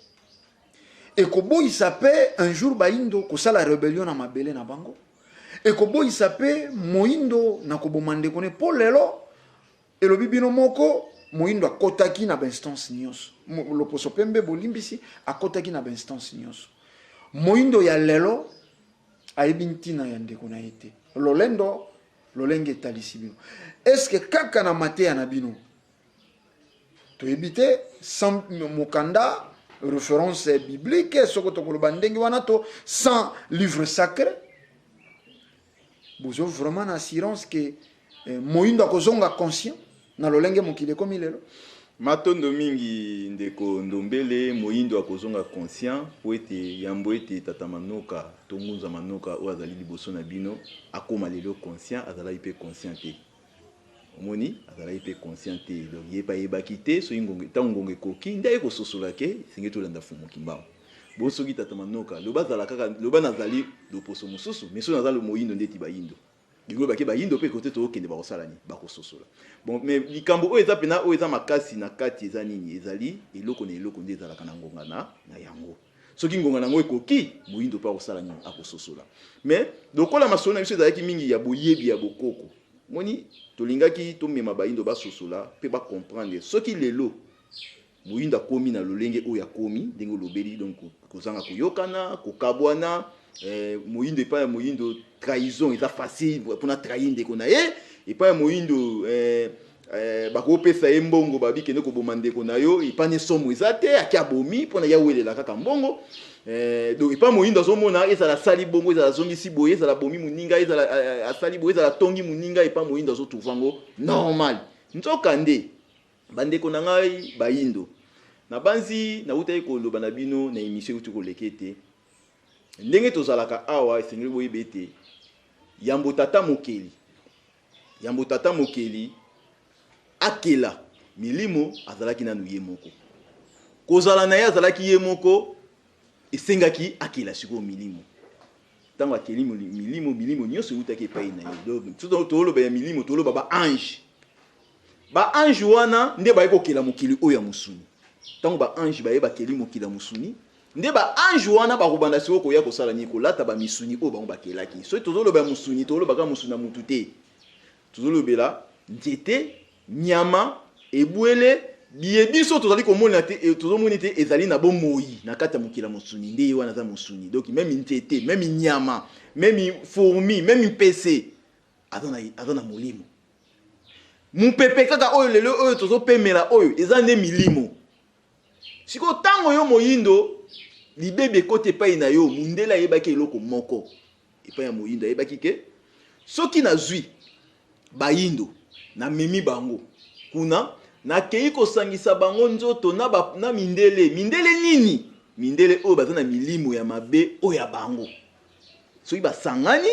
ekoboyisa mpe un jour bayindo kosala rebellion na mabele na bango, ekoboyisa mpe moyindo na koboma ndeko ne? Mpo lelo elobi bino moko, moyindo akotaki na bainstance nyonso, loposo pembe, bolimbisi, akotaki na bainstance nyonso. Moyindo ya lelo ayebi ntina ya ndeko na ye te. Lolendo lolenge etalisi bino, eske kaka na mateya na bino toyebi te, sans mokanda, référence biblique, soko tokoloba ndenge wana, to sans livre sacré, bozo vraiment na assurance ke moyindo akozonga conscient na lolenge mokili ekomi lelo? Matondo mingi, ndeko Ndombele. Moyindo akozonga conscient po ete yambo ete tata Manoka to Ngunza Manoka oyo azali liboso na bino akóma lelo conscient, azalaki mpe conscient te. Omoni, azalaki mpe conscient te. Donc ye mpe ayebaki te. Soki ntango ngonga ekoki nde aye kososola ke esengeli tolanda Fumu Kimbangu. Bon, soki tata Manoka loba azala kaka, loba nazali loposo mosusu, mais soki naza moyindo ndeti bayindo, lingo bake bayindo mpe kote tokokende, bakosala nini? Bakososola. Bon, mais likambo oyo eza mpena, oyo eza makasi na kati eza nini? Ezali eloko na eloko nde ezalaka na ngonga na yango. Soki ngonga na yango ekoki, moyindo mpe akosala nini? Akososola. Mais lokola masolo na biso ezalaki mingi ya boyebi ya bokoko, moni tolingaki tomema bayindo basosola mpe bacomprendre. Soki lelo moyindo akomi na lolenge oyo akomi, ndenge olobeli, donc kozanga koyokana, kokabwana, moyindo epai ya moyindo, trahison eza facile mpona trahir ndeko na ye. Epai ya moyindo, bakopesa ye mbongo, babi kende koboma ndeko na yo, epai ne somo eza te, aki abomi mpona ye awelela kaka mbongo. Donc epai moyindo azomona, ezala asali bongo, ezala azongisi boye, ezala abomi moninga, ezala asali boye, ezala atongi moninga, epai moyindo azotrouve yango normal. Nzoka nde, bandeko na ngai bayindo, nabanzi nautaki koloba na bino na émission euti koleka ete ndenge tozalaka awa, esengeli boyeba ete yambo tata mokeli akela milimo, azalaki nanu ye moko. Kozala na ye, azalaki ye moko, esengaki akela sikoyo milimo. Ntango akeli milimo, milimo nyonso eutaki epai na ye. Donc toloba ya milimo, toloba baange. Baange wana nde baye kokela mokili oyo ya mosuni. Ntango baange baye bakeli mokili ya mosuni, nde baange wana bakobanda sikoyo koya kosala nini? Kolata bamisuni oyo bango bakelaki. Soki tozoloba ya mosuni, tozoloba kaka mosuni ya mutu te, tozolobela nzete, nyama, ebwele, biye biso tozali komona te, tozomoni te ezali na bomoi na kati ya mokili ya mosuni, nde ye wana aza mosuni. Donc même nzete, même nyama, même fourmi, même mpese aza na molimo. Mopepe kaka oyo lelo oyo tozopemela oyo eza nde milimo. Sikoyo ntango yo moyindo libebi ekoti epai na yo, mundele ayebaki eloko moko epai ya moyindo. Ayebaki ke soki nazwi bayindo, namemi bango kuna, nakei kosangisa bango nzoto na mindele. Mindele nini? Mindele oyo baza na milimo ya mabe oyo ya bango. Soki basangani,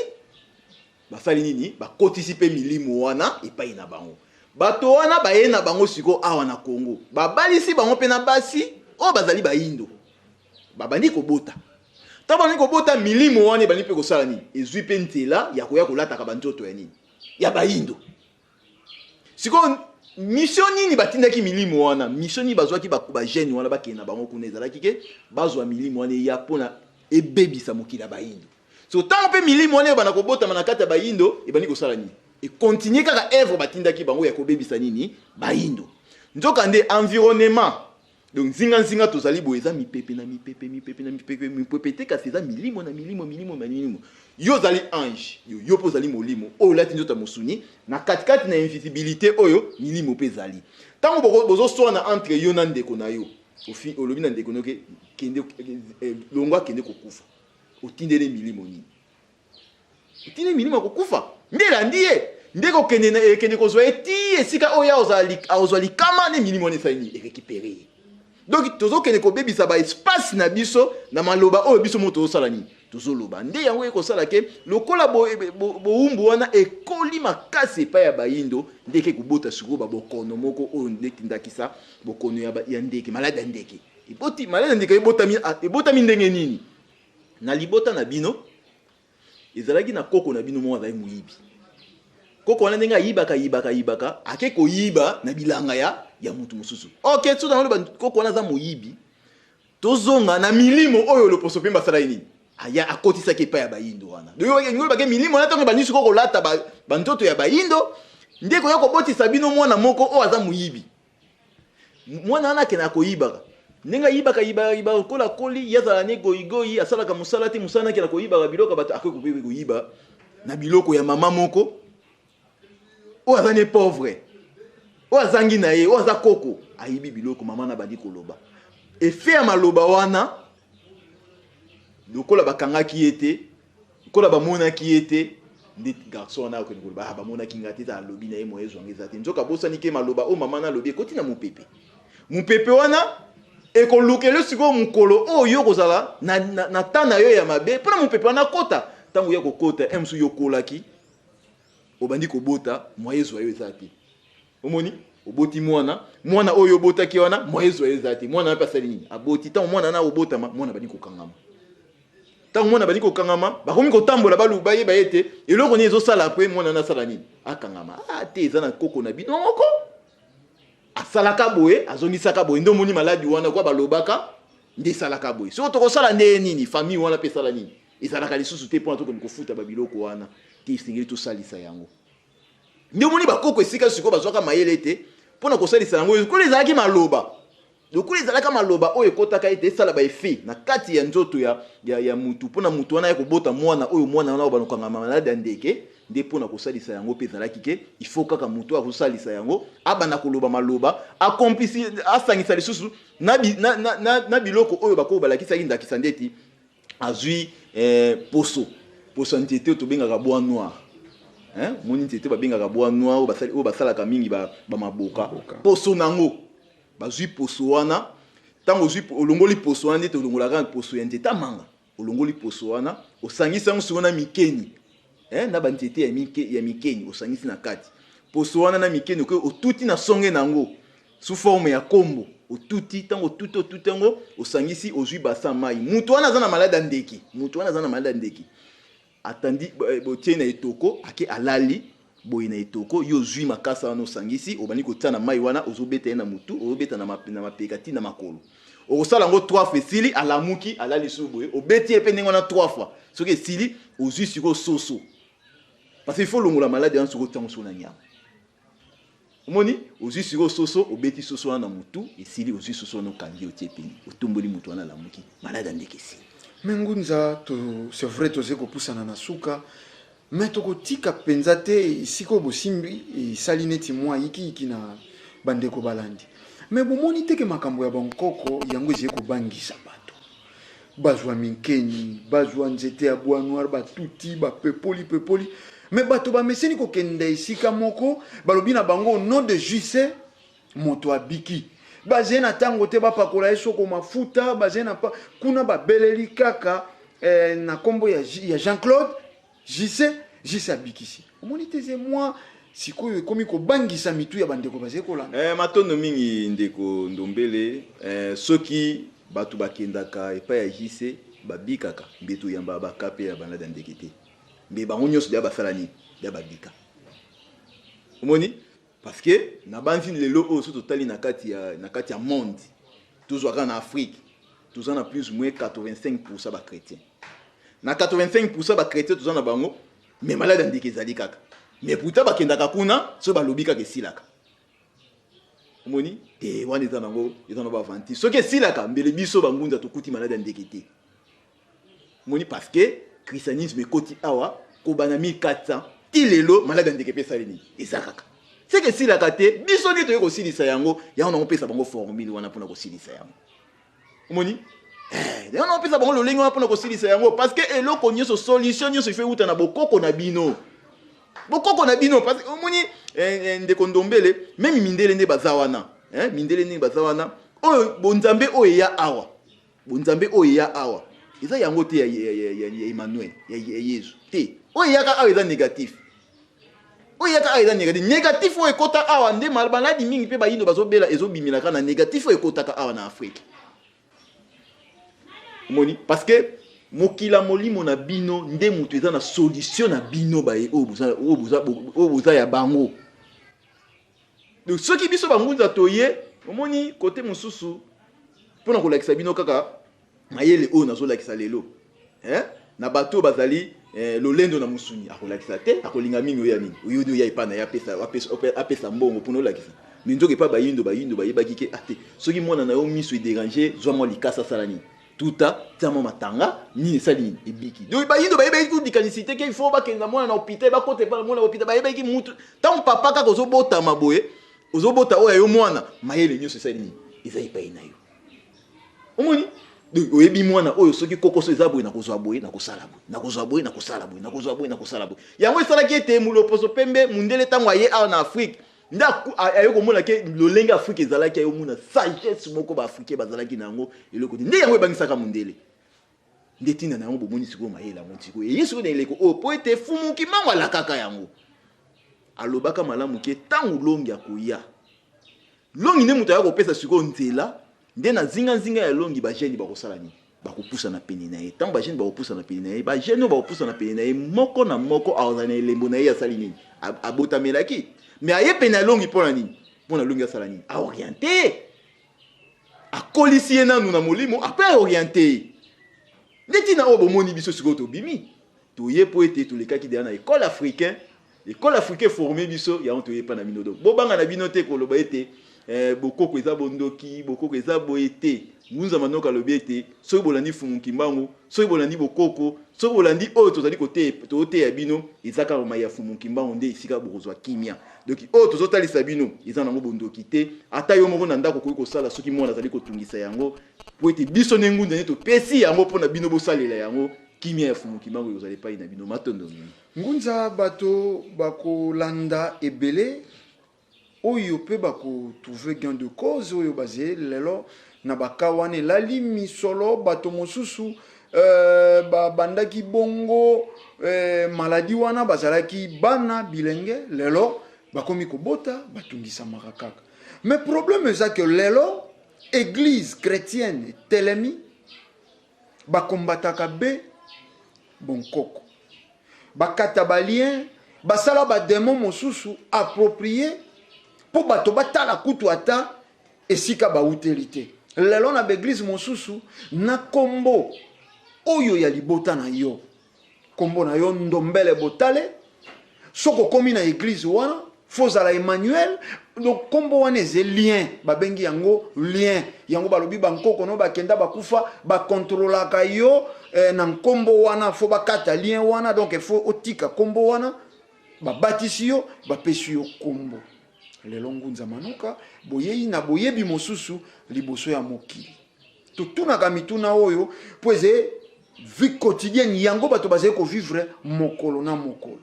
basali nini? Bakotisi mpe milimo wana epai na bango. Bato wana baye na bango sikoyo awa na Congo, babalisi bango mpe na basi oyo bazali bayindo. Babandi kobota. Ntango babandi kobota, milimo wana ebandi mpe kosala nini? Ezwi mpe nzela ya koya kolataka banzoto ya nini? Ya bayindo. Sikoyo mission nini batindaki milimo wana? Mission nini bazwaki bagene wana bakende na bango kuna? Ezalaki ke bazwa milimo wana eya mpona ebebisa mokili ya bayindo. So ntango mpe milimo wana ebanda kobotama na kati ya bayindo, ebandi kosala nini? Ekontinue kaka œuvre batindaki bango ya kobebisa nini? Bayindo. Nzoka nde environnement, donc nzinganzinga tozali boye, eza mipepe na mipepe, mipepe na mipepe, mipepe te, kasi eza milimo na milimo, milimo na milimo. Yo ozali ange, yo mpe ozali molimo oyo olati nzoto ya mosuni. Na katikati na invisibilité oyo, milimo mpe ezali. Ntango bozoswana entre yo na ndeko na yo, olobi na ndeko na yo ke kende, longwa, kende kokufa, otindeli milimo nini? Otindi milimo ya kokufa nde elandi ye, nde kokende ekende kozwa ye ti esika oyo akozwa likama. Nde milimo wana esali nini? Erécupérer ye. Donc tozokende kobebisa baespace na biso na maloba oyo biso moko tozosala nini? Tozoloba. Nde yango ekosala ke lokola bowumbu wana ekoli makasi epai ya bayindo, nde eke kobota sikoyo babokono moko oyo ndeti ndakisa bokono ya ndeke, maladi ya ndeke. Eboti maladi ya ndeke ebotami ndenge nini? Na libota na bino ezalaki na koko na bino moko azali moyibi. Koko wana, ndenge ayibaka, ayibaka, ayibaka, ake koyiba na bilanga ya ya mutu mosusu. Ok, soki yango koko wana aza moyibi, tozonga na milimo oyo loposo pembe asalaki nini, aya akotisaki epai ya bayindo wana. Olobake milimo wana ntango ebandi sikoyo kolata banzoto ya bayindo, nde koya kobotisa bino mwana moko oyo aza moyibi. Mwana wana akendaka koyibaka, ndenge ayibaka yibaka yibaka lokola akoli, ye azala ne goyigoyi, asalaka mosala te, mosala nakenda koyibaka biloko ya bato, akoki kope koyiba na biloko ya mama moko oyo aza ne pauvre, oyo azangi na ye, oyo aza koko, ayibi biloko mama na bandi koloba. Efe ya maloba wana, lokola bakangaki ye te, lokola bamonaki ye te, nde garçon wana akokende koloba, ah, bamonaki nga te, eza alobi na ye moye ezwanga eza te. Nzoka abosani ke maloba oyo mama na alobi ekoti na mopepe. Mopepe wana ekolukela sikoyo mokolo oyo yo kozala na, na, na temps na yo ya mabe, mpona mopepe wana akota. Ntango ya kokota, e mosusu yo okolaki, obandi kobota, moye ezwa yo eza te. Omoni, oboti mwana, mwana oyo obotaki wana, moye ezwa yo eza te. Mwana wana mpe asali nini? Aboti. Ntango mwana wana obotama, mwana abandi kokangama. Ntango mwana abandi kokangama, bakomi kotambola, balu bayeba ete eloko nini ezosala pe mwana wana asala nini? Akangama. Ah te, eza na koko na bino moko asalaka boye, azongisaka boye, nde omoni maladi wana kwa balobaka nde esalaka boye. Soko tokosala nde nini? Famille wana mpe esala nini? Ezalaka lisusu te mpona tokende kofuta babiloko wana te, esengeli tosalisa yango. Nde omoni bakoko esika sikoyo bazwaka mayele ete mpona kosalisa yango, lokola ezalaki maloba, lokola ezalaka maloba oyo ekotaka ete esala ba effet na kati ya nzoto ya, ya, ya mutu, mpona mutu wana ya kobota mwana oyo, mwana wana oyo balokangama maladi ya ndeke, nde mpona kosalisa yango mpe ezalaki ke il faut kaka mutu oyo akosalisa yango abanda koloba maloba, akomplisi, asangisa lisusu na, na, na, na, na biloko oyo bakoko balakisaki, ndakisa ndeti azwi eh, poso poso ya nzete oyo tobengaka bois noir, hein? Moni nzete babengaka bois noir oyo basali, oyo basalaka mingi ba, ba maboka, poso nango bazwi poso wana. Ntango ozwi, olongoli poso wana, ndeti olongolaka poso ya nzete ya manga, olongoli poso wana, osangisi yango sikoyo na mikeni, eh, na banzete ya, mike, ya mikeni, osangisi na kati poso wana na mikeni, okoki otuti na songe na yango sous forme ya kombo, otuti. Ntango otuti, otuti yango, osangisi, ozwi basa mai. Moto wana aza na maladi ya ndeke, moto wana aza na maladi ya ndeke, atandi botie na etoko, ake alali boye na etoko, yo ozwi makasa wana, osangisi, obandi kotia na mai wana, ozobeta ye na motu, ozobeta na mapeka ti na makolo. Okosala yango 3 fois, esili, alamuki, alali lisusu boye, obeti ye mpe ndenge wana 3 fois. Soki esili, ozwi sikoyo soso, parce que il faut longola maladi wana. Soki otiango sikoyo na nyama, omoni, ozwi sikoyo soso, obeti soso wana na motu, esili, ozwi soso wana, okangi, otie peni, otomboli motu wana, alamuki, maladi ya ndeke esili. Me Ngunza, to, c'est vrai, tozali kopusana na suka, me tokotika mpenza te esika oyo bosimbi esali neti mwa yikiyiki na bandeko balandi. Me bomoni teke makambo ya bankoko yango ezali kobangisa bato. Bazwa minkeni, bazwa nzete ya bois noir, batuti, bapepoli pepoli, me bato bameseni kokenda esika moko, balobi na bango au nom de JC moto abiki. Bazali na ntango te bapakola ye soko mafuta, bazali na kuna babeleli kaka eh, na nkombo ya, ya Jean-Claude JC, JC abikisi. Omoni te ze mwa sikoyo ekomi kobangisa mitu ya bandeko bazali kolanda. Eh, matondo mingi ndeko Ndombele. Eh, soki bato bakendaka epai ya JC babikaka, mbe toyambaka bakape ya maladi ya ndeke te, mbe bango nyonso deya basala nini, deya babika. Omoni, parce que nabanzi lelo oyo soki totali na kati ya, na kati ya monde, tozwa kaka na Afrique, toza na plus ou moins 85% ba chrétiens. Na 85% ba chrétiens toza na bango, mais maladi ya ndeke ezali kaka, mais pourtant bakendaka kuna, soki balobi kaka esilaka. Omoni te, wana eza nango, eza na bavanti. Soki esilaka, mbele biso bangunza tokuti maladi ya ndeke te. Omoni, parce que christianisme ekoti awa kobanda 1400 ti lelo, maladi ya ndeke mpe esali nini? Eza kaka, seke esilaka te. Biso nde toyei kosilisa yango, yango nango opesa bango formule wana mpona kosilisa yango. Omoni, yango nango opesa bango lolenge wana mpona kosilisa yango, parce que eloko nyonso, solution nyonso ifo euta na bokoko na bino, bokoko na bino. Parce que omoni, ndeko Ndombele, meme mindele nde baza wana, mindele ndenge baza wana, oyo bonzambe oyo eya awa, bonzambe oyo eya awa eza yango te ya, ya, ya, ya, ya Emmanuel, ya, ya Yesu te. Oyo eyaka awa eza négatif, oyo eyaka awa eza négatif. Négatif oyo ekota awa nde maladi mingi mpe bayindo bazobela, ezobimelaka na négatif oyo ekotaka awa na Afrique. Omoni, parce que mokila molimo na bino nde moto eza na solution na bino baye oyo boza, oyo boza, oyo boza ya bango. Donc soki biso bangunza toye, omoni kote mosusu mpona kolakisa bino kaka mayele oyo nazolakisa lelo, eh? Na bato oyo bazali lolendo na mosuni, akolakisa te, akolinga mingi oya nini, oyoni oya epai na ye, apesa mbongo mpona olakisa. Me nzoka epai bayindo, bayindo bayebaki ke ate soki mwana na yo miso edéranger, zwa mwa likasa, asala nini, tuta, tia mwa matanga, nini esali nini, ebiki. Donc bayindo bayebaki ku likanisi te ke il faut bakenda mwana na hôpital, bakota epai na mwana na hôpital. Bayebaki mutu ntango papa kaka ozobotama boye, ozobota oyo ya yo mwana, mayele nyonso esali nini, eza epai na yo. Omoni, donc oyebi mwana oyo soki kokoso eza boye, nakozwa boye, nakosala boye, nakozwa boye, nakosala boye, nakozwa boye, nakosala boye. Yango esalaki ete muloposo pembe, mundele, ntango aye awa na Afrique, nde aye komona ke lolenge Afrique ezalaki, aye omona sagesse moko baafricain bazalaki na yango, eloko te. Nde yango ebangisaka mundele. Nde ntina na yango bomoni sikoyo mayele yango sikoyo eye sikoyo na eleko oyo, po ete Fumu Kimbangu alakaka yango, alobaka malamu ke ntango longi akoya, longi nde moto aya kopesa sikoyo nzela. Nde na zingazinga ya longi, bagene bakosala nini? Bakopusana pene na ye. Ntango bagene bakopusana pene na ye, bagene oyo bakopusana pene na ye, moko na moko akozala na elembo na ye. Asali nini? Abotamelaki, me aye pene ya longi mpo na nini? Mpo na longi asala nini? Aorienter, akolisi ye nanu na molimo, après aorienter ye. Nde ntina oyo bomoni biso sikoyo tobimi, toye mpo ete tolekaki deya na école africain. École africain forme biso, yango toye epa na bino. Donc bobanga na bino te koloba ete bokoko eza bondoki, bokoko eza boye te. Ngunza Manoka alobi ete soki bolandi Fumu Kimbangu, soki bolandi bokoko, soki bolandi oyo tozali toteya bino, eza kaka mai ya Fumu Kimbangu nde esika bokozwa kimia. Donc oyo tozotalisa bino eza nango bondoki te. Ata yo moko na ndako okoki kosala soki mwana azali kotungisa yango, po ete biso nde ngunza nde topesi yango mpona bino bosalela yango. Kimia ya Fumu Kimbangu ekozala epai na bino. Matondo mingi. Ngunza, bato bakolanda ebele oyo mpe bakotrouver gain de cause oyo bazali lelo na baka wana elali misolo. Bato mosusu babandaki bongo maladie wana, bazalaki bana bilenge, lelo bakomi kobota, batungisamaka kaka. Mais problème eza ke lelo église chrétienne etelemi, bakombataka be bonkoko, bakata balien, basala badémon mosusu approprié mpo bato batala kutu ata esika bauteli te. Lelo na baéglise mosusu, na nkombo oyo ya libota na yo, nkombo na yo Ndombele Botale, soki okomi na église wana, fozala Emmanuel. Donc nkombo wana eza lien, babengi yango lien. Yango balobi bankoko no bakenda, bakufa, bakontrolaka yo na nkombo wana. Faut bakata lien wana, donc faut otika nkombo wana. Babatisi yo, bapesi yo nkombo. Lelo Ngunza Manoka boyei na boyebi mosusu liboso ya mokili. Totunaka mituna oyo mpo eza vie quotidienne, yango bato bazali kovivre mokolo na mokolo.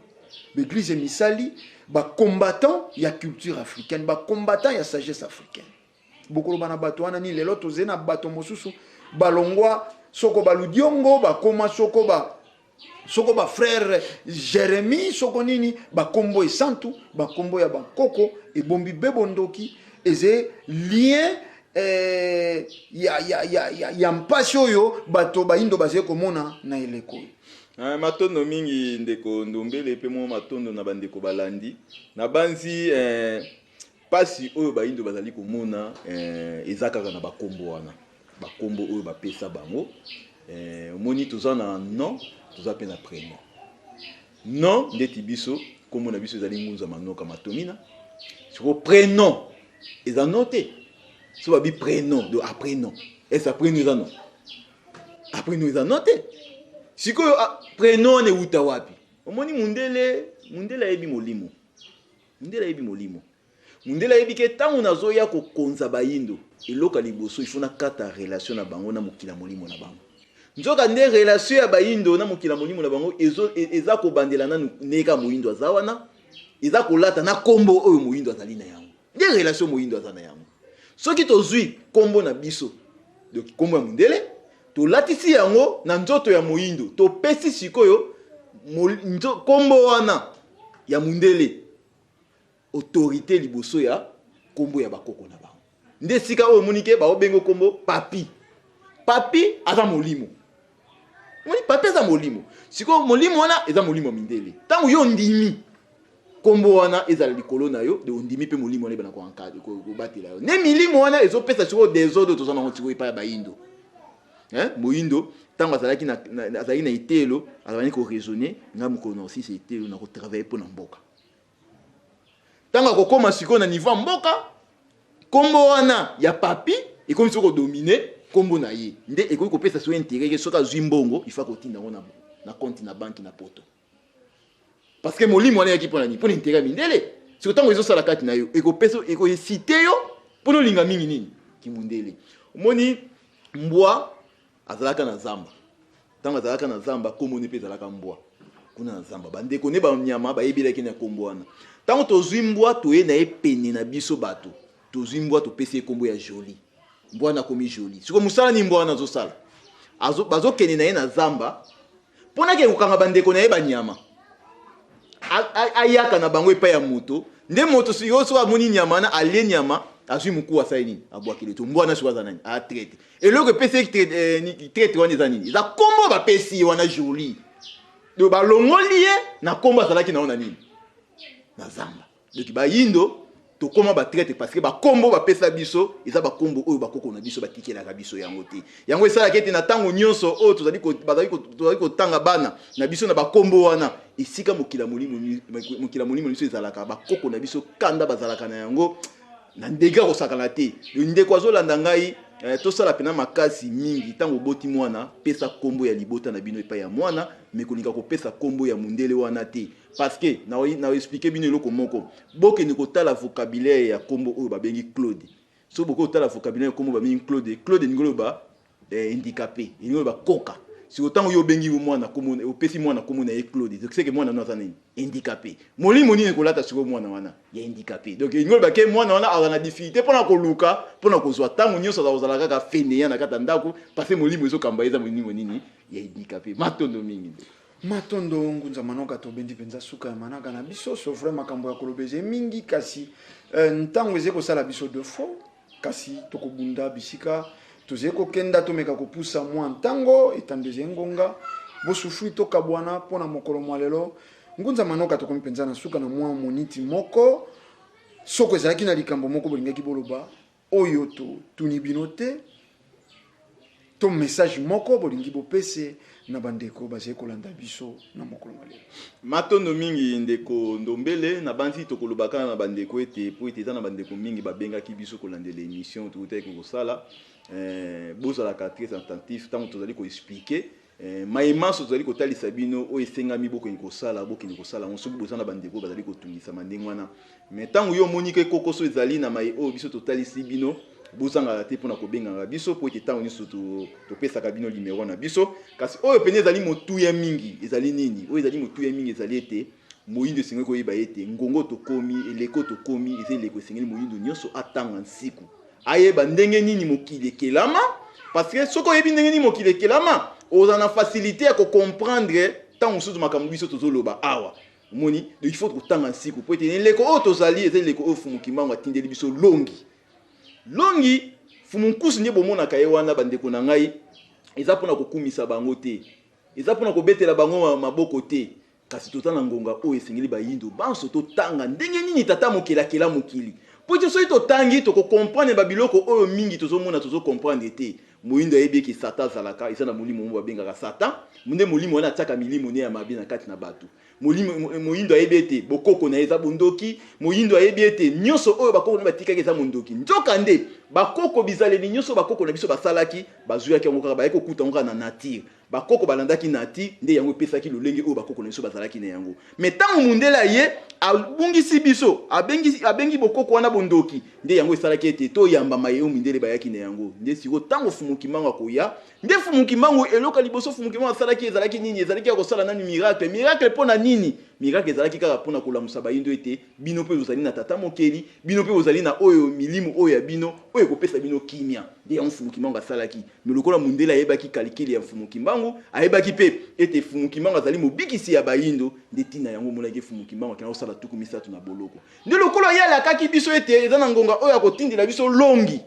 Baéglise emisali bacombattant ya culture africaine, bacombattant ya sagesse africaine. Bokoloba na bato wana nini? Lelo tozali na bato mosusu balongwa soko baludiongo, bakoma soko bafrère Jérémie, soko nini, bakombo esantu, bakombo ya bakoko ebombi be bondoki, eza lien ya mpasi oyo bato bayindo bazali komona na eleko oyo. Matondo mingi, ndeko Ndombele, mpe mwa matondo na bandeko balandi. Na banzi pasi oyo bayindo bazali komona eza kaka na bakombo wana, bakombo oyo bapesa bango. Omoni, toza na nom, toza mpe na prénom. Nom ndeti biso, nkombo na biso ezali Ngunza Manoka Matomina. Siko prénom eza nom te. So babi prénom, donc après nom, ese après nom eza nom, après nom eza nom te. Sikoyo prénom wana ewuta wapi? Omoni, mundele, mundele ayebi molimo, mundele ayebi molimo. Mundele ayebi ke ntango nazoya kokonza bayindo, eloko ya liboso ifo nakata relation na bango na mokili ya molimo na bango. Nzoka nde relation ya bayindo na mokili ya molimo na bango eza kobandela nanu ndenge moyindo aza wana, eza kolata na nkombo oyo moyindo azali na yango. Nde relation moyindo aza na yango. Soki tozwi nkombo na biso, donc nkombo ya mondele, tolatisi yango na nzoto ya moyindo, topesi sikoyo nkombo wana ya mondele autorité liboso ya nkombo ya bakoko na bango. Nde esika oyo omoni ke baobenga nkombo papi. Papi aza molimo. Omoni, papi aza molimo. Sikoyo molimo wana eza molimo ya mindele. Ntango yo ndimi Kombo wana ezala likolo na yo, de ondimi mpe molimo wana ebanda kobatela yo. Nde milimo wana ezopesa sikoyo desordre toza nango sikoyo epai ya bayindo. Hein? Moyindo ntango azalaki na, na, azalaki na eteyelo, azalaki koraisonne, ngai mokolo na kosilisa eteyelo na kotravaille mpo na mboka. Ntango akokoma sikoyo na niveau ya mboka, kombo wana ya papi ekomi sikoyo kodomine kombo na ye, nde ekoki kopesa sikoyo intérêt ke soki azwi mbongo il faut akotinda yango na, na compte na banque na poto. Parce que molimo wana eyaki mpo na nini? Mpo na intérêt ya mindele. Sikoyo ntango ezosala kati na yo, ekopesa, ekoexcite yo mpo na olinga mingi nini? Kimundele. Omoni mbwa azalaka na zamba. Ntango azalaka na zamba, kombo ne mpe ezalaka mbwa. Kuna na zamba, bandeko ne banyama bayebelaki na kombo wana. Ntango tozwi mbwa, toye na ye pene na biso bato. Tozwi mbwa, topesi ye kombo ya Jolie. Mbwa wana akomi Jolie. Sikoyo mosala nini mbwa wana azosala? Azo, bazokende na ye na zamba mpo nakende kokanga bandeko na ye banyama. Ayaka na bango epai ya moto. Nde moto sikoyo soki amoni nyama wana, alie nyama, azwi mokuwa, asali nini? Abwakeli to. Mbwa wana sikoyo aza nani? A traite. Eloko epesi ye traite wana eza nini? Eza kombo bapesi ye wana Jolie. Donc balongoli ye na kombo azalaki na yo na nini? Na zamba. Donc bayindo tokoma ba traite parce que ba kombo bapesa biso eza ba kombo oyo bakoko na biso batikelaka biso yango te. Yango esalaka ete na tango nyonso oyo tozali ko, bazali ko, tozali kotanga bana na biso na ba kombo wana, esika mokila molimo, mokila molimo na biso ezalaka, bakoko na biso kanda bazalaka na yango na ndenge ya kosakana te. Ndeko azolanda ngai, tosala pena makasi mingi ntango oboti mwana, pesa kombo ya libota na bino epai ya mwana, me kolinga kopesa kombo ya mundele wana te. Parce que na na expliquer bino eloko moko, bokende kotala vocabulaire ya kombo oyo babengi Claude. Soki bokoki kotala vocabulaire ya kombo babengi Claude, Claude elingi koloba handicapé, elingi koloba koka. Sikoyo ntango yo obengi mwana kombo, opesi mwana kombo na ye Claude, donc c'est que mwana no aza nini? Handicapé. Molimo nini ekolata sikoyo mwana wana ya handicapé? Donc elingi koloba ke mwana wana aza na difficulté mpona koluka, mpona kozwa, ntango nyonso aza kozala kaka fainéant na kati ya ndako, parce que molimo ezokamba ye eza molimo nini? Ya handicapé. Matondo mingi nde. Matondo Ngunza Manoka, tobendi penza suka ya manaka na biso. C'est vrai, makambo ya koloba eza mingi, kasi ntango eze kosala biso defaut, kasi tokobunda bisika tozali kokenda, tomeka kopusa mwa ntango etando ezali ngonga bosufri tokabwana mpo na mokolo mwa lelo. Ngunza Manoka, tokomi mpenza na suka na mwa moniti moko. Soko ezalaki na likambo moko bolingaki boloba oyo totuni bino te, to message moko bolingi bopese na bandeko bazali kolanda biso na mokolo mwa lelo. Matondo mingi ndeko Ndombele, nabanzi tokoloba kaka na bandeko ete po ete eza na bandeko mingi babengaki biso kolandela emission toutaki kosala. Bozalaka très attentif ntango tozali ko expliquer maye manso tozali kotalisa bino oyo esengami bokende kosala, bokende kosala yango soki boza na bandeko oyo bazali kotungisama ndenge wana. Mais ntango yo omoni ke kokoso ezali na maye oyo biso totalisi bino, bozangaka te mpona kobengaka biso, po ete ntango nyonso topesaka bino limero na biso. Kasi oyo pene ezali motuya mingi ezali nini? Oyo ezali motuya mingi ezali ete moyindo esengeli koyeba ete ngongo tokomi, eleko tokomi, eza eleko esengeli moyindo nyonso atanga nsiku, ayeba ndenge nini mokili ekelama. Parce que soki oyebi ndenge nini mokili ekelama, oza na facilité ya kocomprendre ntango mosusu makambo biso tozoloba awa. Omoni, donc il faut kotanga nsiku po ete eleko oyo tozali eza eleko oyo Fumu Kimbangu atindeli biso longi. Longi Fumu Nkusu nde bomonaka ye wana, bandeko na ngai, eza mpona kokumisa bango te, eza mpona kobetela bango maboko te, kasi toza na ngonga oyo esengeli bayindo banso totanga ndenge nini tata mokeli akela mokili. Po ete soki totangi tokokomprendre ba biloko oyo mingi tozomona tozokomprendre te. Moyindo ayebi eke Satan azalaka, eza na molimo moko babengaka Satan, nde molimo wana atiaka milimo ne ya mabe na kati na bato. Molimo, moyindo ayebi ete bokoko na ye eza bondoki, moyindo ayebi ete nyonso oyo bakoko na ye batikaki eza mondoki. Nzoka nde bakoko, bizaleli nyonso bakoko na biso basalaki, bazwiyaki yango kaka, bayaki kokuta yango kaka na nature. Bakoko balandaki nature, nde yango epesaki lolenge oyo bakoko na biso bazalaki na yango. Mais tango mundele aye, abungisi biso, abengi, abengi bokoko wana bondoki, nde yango esalaki ete toyamba maye oyo mindele bayaki na yango. Nde sikoyo tango Fumu Kimbangu akoya, nde Fumu Kimbangu, eloko ya liboso Fumu Kimbangu asalaki ezalaki nini? Ezalaki ya kosala nanu miracle. Miracle mpo na nini? Miracle ezalaki kaka mpo na kolamusa bayindo ete bino mpe bozali na Tata Mokeli, bino mpe bozali na oyo milimo oyo ya bino, oyo ekopesa bino kimia. Nde yango Mfumu Kimbangu asalaki. Mais lokola mundele ayebaki calcul ya Mfumu Kimbangu, ayebaki pe ete Mfumu Kimbangu azali mobikisi ya bayindo, nde tina yango omonaki Mfumu Kimbangu akenda kosala 30 na boloko. Nde lokola ye alakaki biso ete eza na ngonga oyo akotindela biso longi,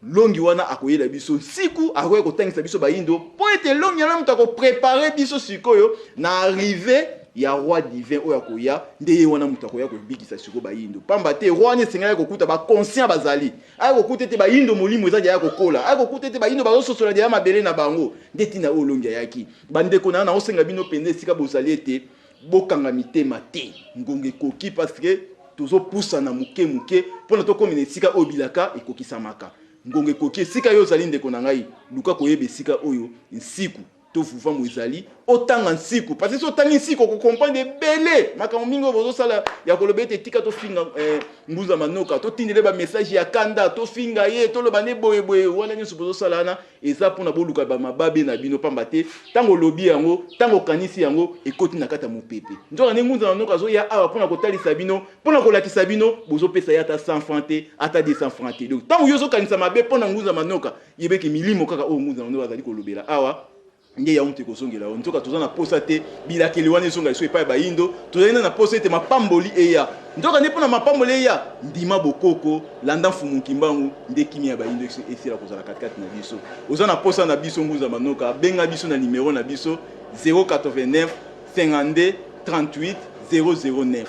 longi wana akoyela biso nsiku, akoya kotangisa biso bayindo, po ete longi wana moto ako preparer biso sikoyo na arrivee. ya roi divin oyo akoya, nde ye wana moto akoya kobikisa sikoyo bayindo. Pamba te roi wana esengeli kokuta baconscient bazali, aya kokuta ete bayindo molimo eza deya kokola, aya kokuta ete bayindo bazososola deya mabele na bango. Nde ntina oyo Olongi ayaki. Bandeko na nga, naosenga bino mpenza esika bozali ete bokanga mitema te, ngonga ekoki, parce que tozopusana moke moke mpona tokómi na esika oyo bilaka ekokisamaka. Ngonga ekoki. Esika yo ozali, ndeko na ngai, luka koyeba esika oyo nsiku to vuvamu ezali, otanga nsiku, parce que soki otangi nsiku okokomprendre ebele makambo mingi oyo bozosala ya koloba ete tika tofinga Nguza Manoka, totindele bamessage ya kanda, tofinga ye, toloba nde boyeboye. Wana nyonso bozosala wana eza mpona boluka bamababe na bino, pamba te ntango olobi yango, ntango okanisi yango, ekoti na kati ya mopepe. Nzoka nde Nguza Manoka azoya awa mpona kotalisa bino, mpona kolakisa bino, bozopesa ye ata 100 franc te, ata 200 franc te. Donc ntango yo ozokanisa mabe mpona Nguza Manoka, yebeke milimo kaka oyo Nguza Manoka azali kolobela awa nde yango moto ekozongela yo. Nzoka toza na posa te bilakeli wana ezonga liso epai ya bayindo, tozali na posa ete mapamboli eya. Nzoka nde mpona mapamboli eya, ndima bokoko, landa Mfumu Kimbangu, nde kimia ya bayindo esila kozala katikati na biso. Oza na posa na biso Nguza Manoka, benga biso na nimero na biso 089 52 38 009,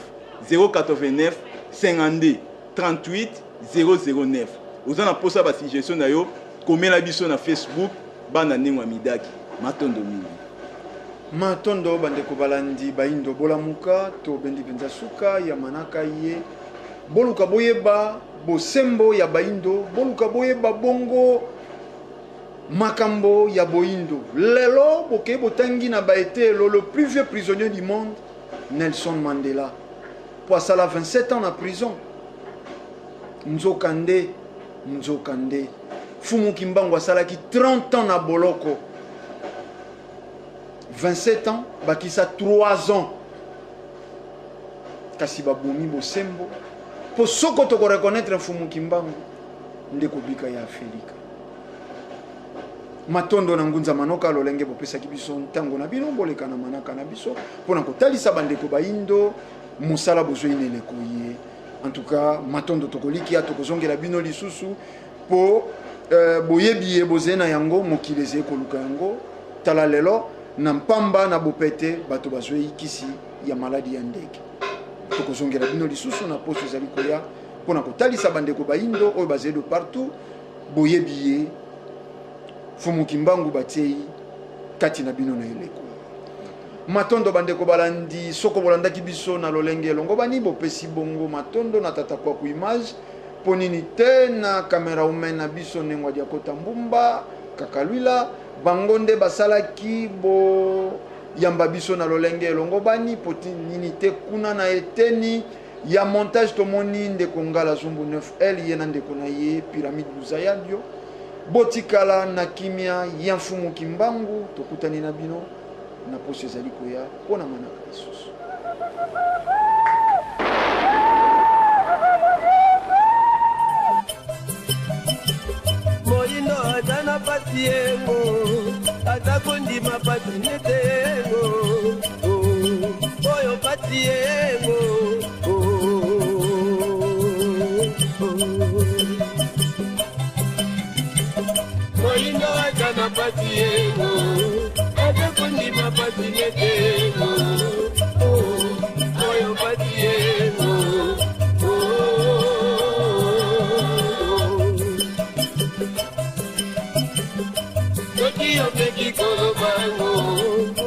089 52 38 009. Oza na posa ba suggestion na yo, komela biso na Facebook Bana Ndengwa Midaki. Matondo mingi. Matondo bandeko balandi bayindo, bolamuka, tobendi mpenza suka ya manaka ye. Boluka boyeba bosembo ya bayindo, boluka boyeba bongo makambo ya boyindo. Lelo bokei botangi na baeteyelo le plus vieux prisonnier du monde, Nelson Mandela, po asala 27 ans na prison. Nzokande, nzokande Mfumu Kimbangu asalaki 30 ans na boloko, 27 ans bakisa 3 ans, kasi babomi bosembo. Po soko toko reconnaître Mfumu Kimbangu nde kobika ya Afelika. Matondo na Ngunza Manoka lolenge bopesaki biso ntango na bino boleka na manaka na biso mpona kotalisa bandeko bayindo mosala bozwi na eleko ye. En tout cas, matondo, tokolikia tokozongela bino lisusu po boyebi ye bozali na yango, mokili ezali koluka yango. Tala lelo na mpamba na bopete bato bazwi kisi ya maladi ya ndeke. Tokozongela bino lisusu na poso ezali koya mpona kotalisa bandeko bayindo oyo bazali de partout boyebi ye Mfumu Kimbangu batiei kati na bino na eleko. Matondo bandeko balandi, soko bolandaki biso na lolenge elongo bani, bopesi bongo matondo na tata Kwaku Image, mpo nini te na camerawoman na biso Nengwa Diakota Mbumba Kakalwila, bango nde basalaki boyamba biso na lolenge elongo bani, mpo nini te kuna na eteni ya montage tomoni ndeko Ngala Zumbu 9L ye na ndeko na ye Pyramide Luzayadio. Botikala na kimia ya Mfumu Kimbangu, tokutani na bino na poso ezali koya mpo na manaka lisusu. Moyindo aza na pasi yengo, aza kondima pasi nete yengo, oyo pasi yengo. Moyindo aza na pasi yengo, aza kondima pasi nete yengo, oyo pasi yengo. Soki omeki koloba yango.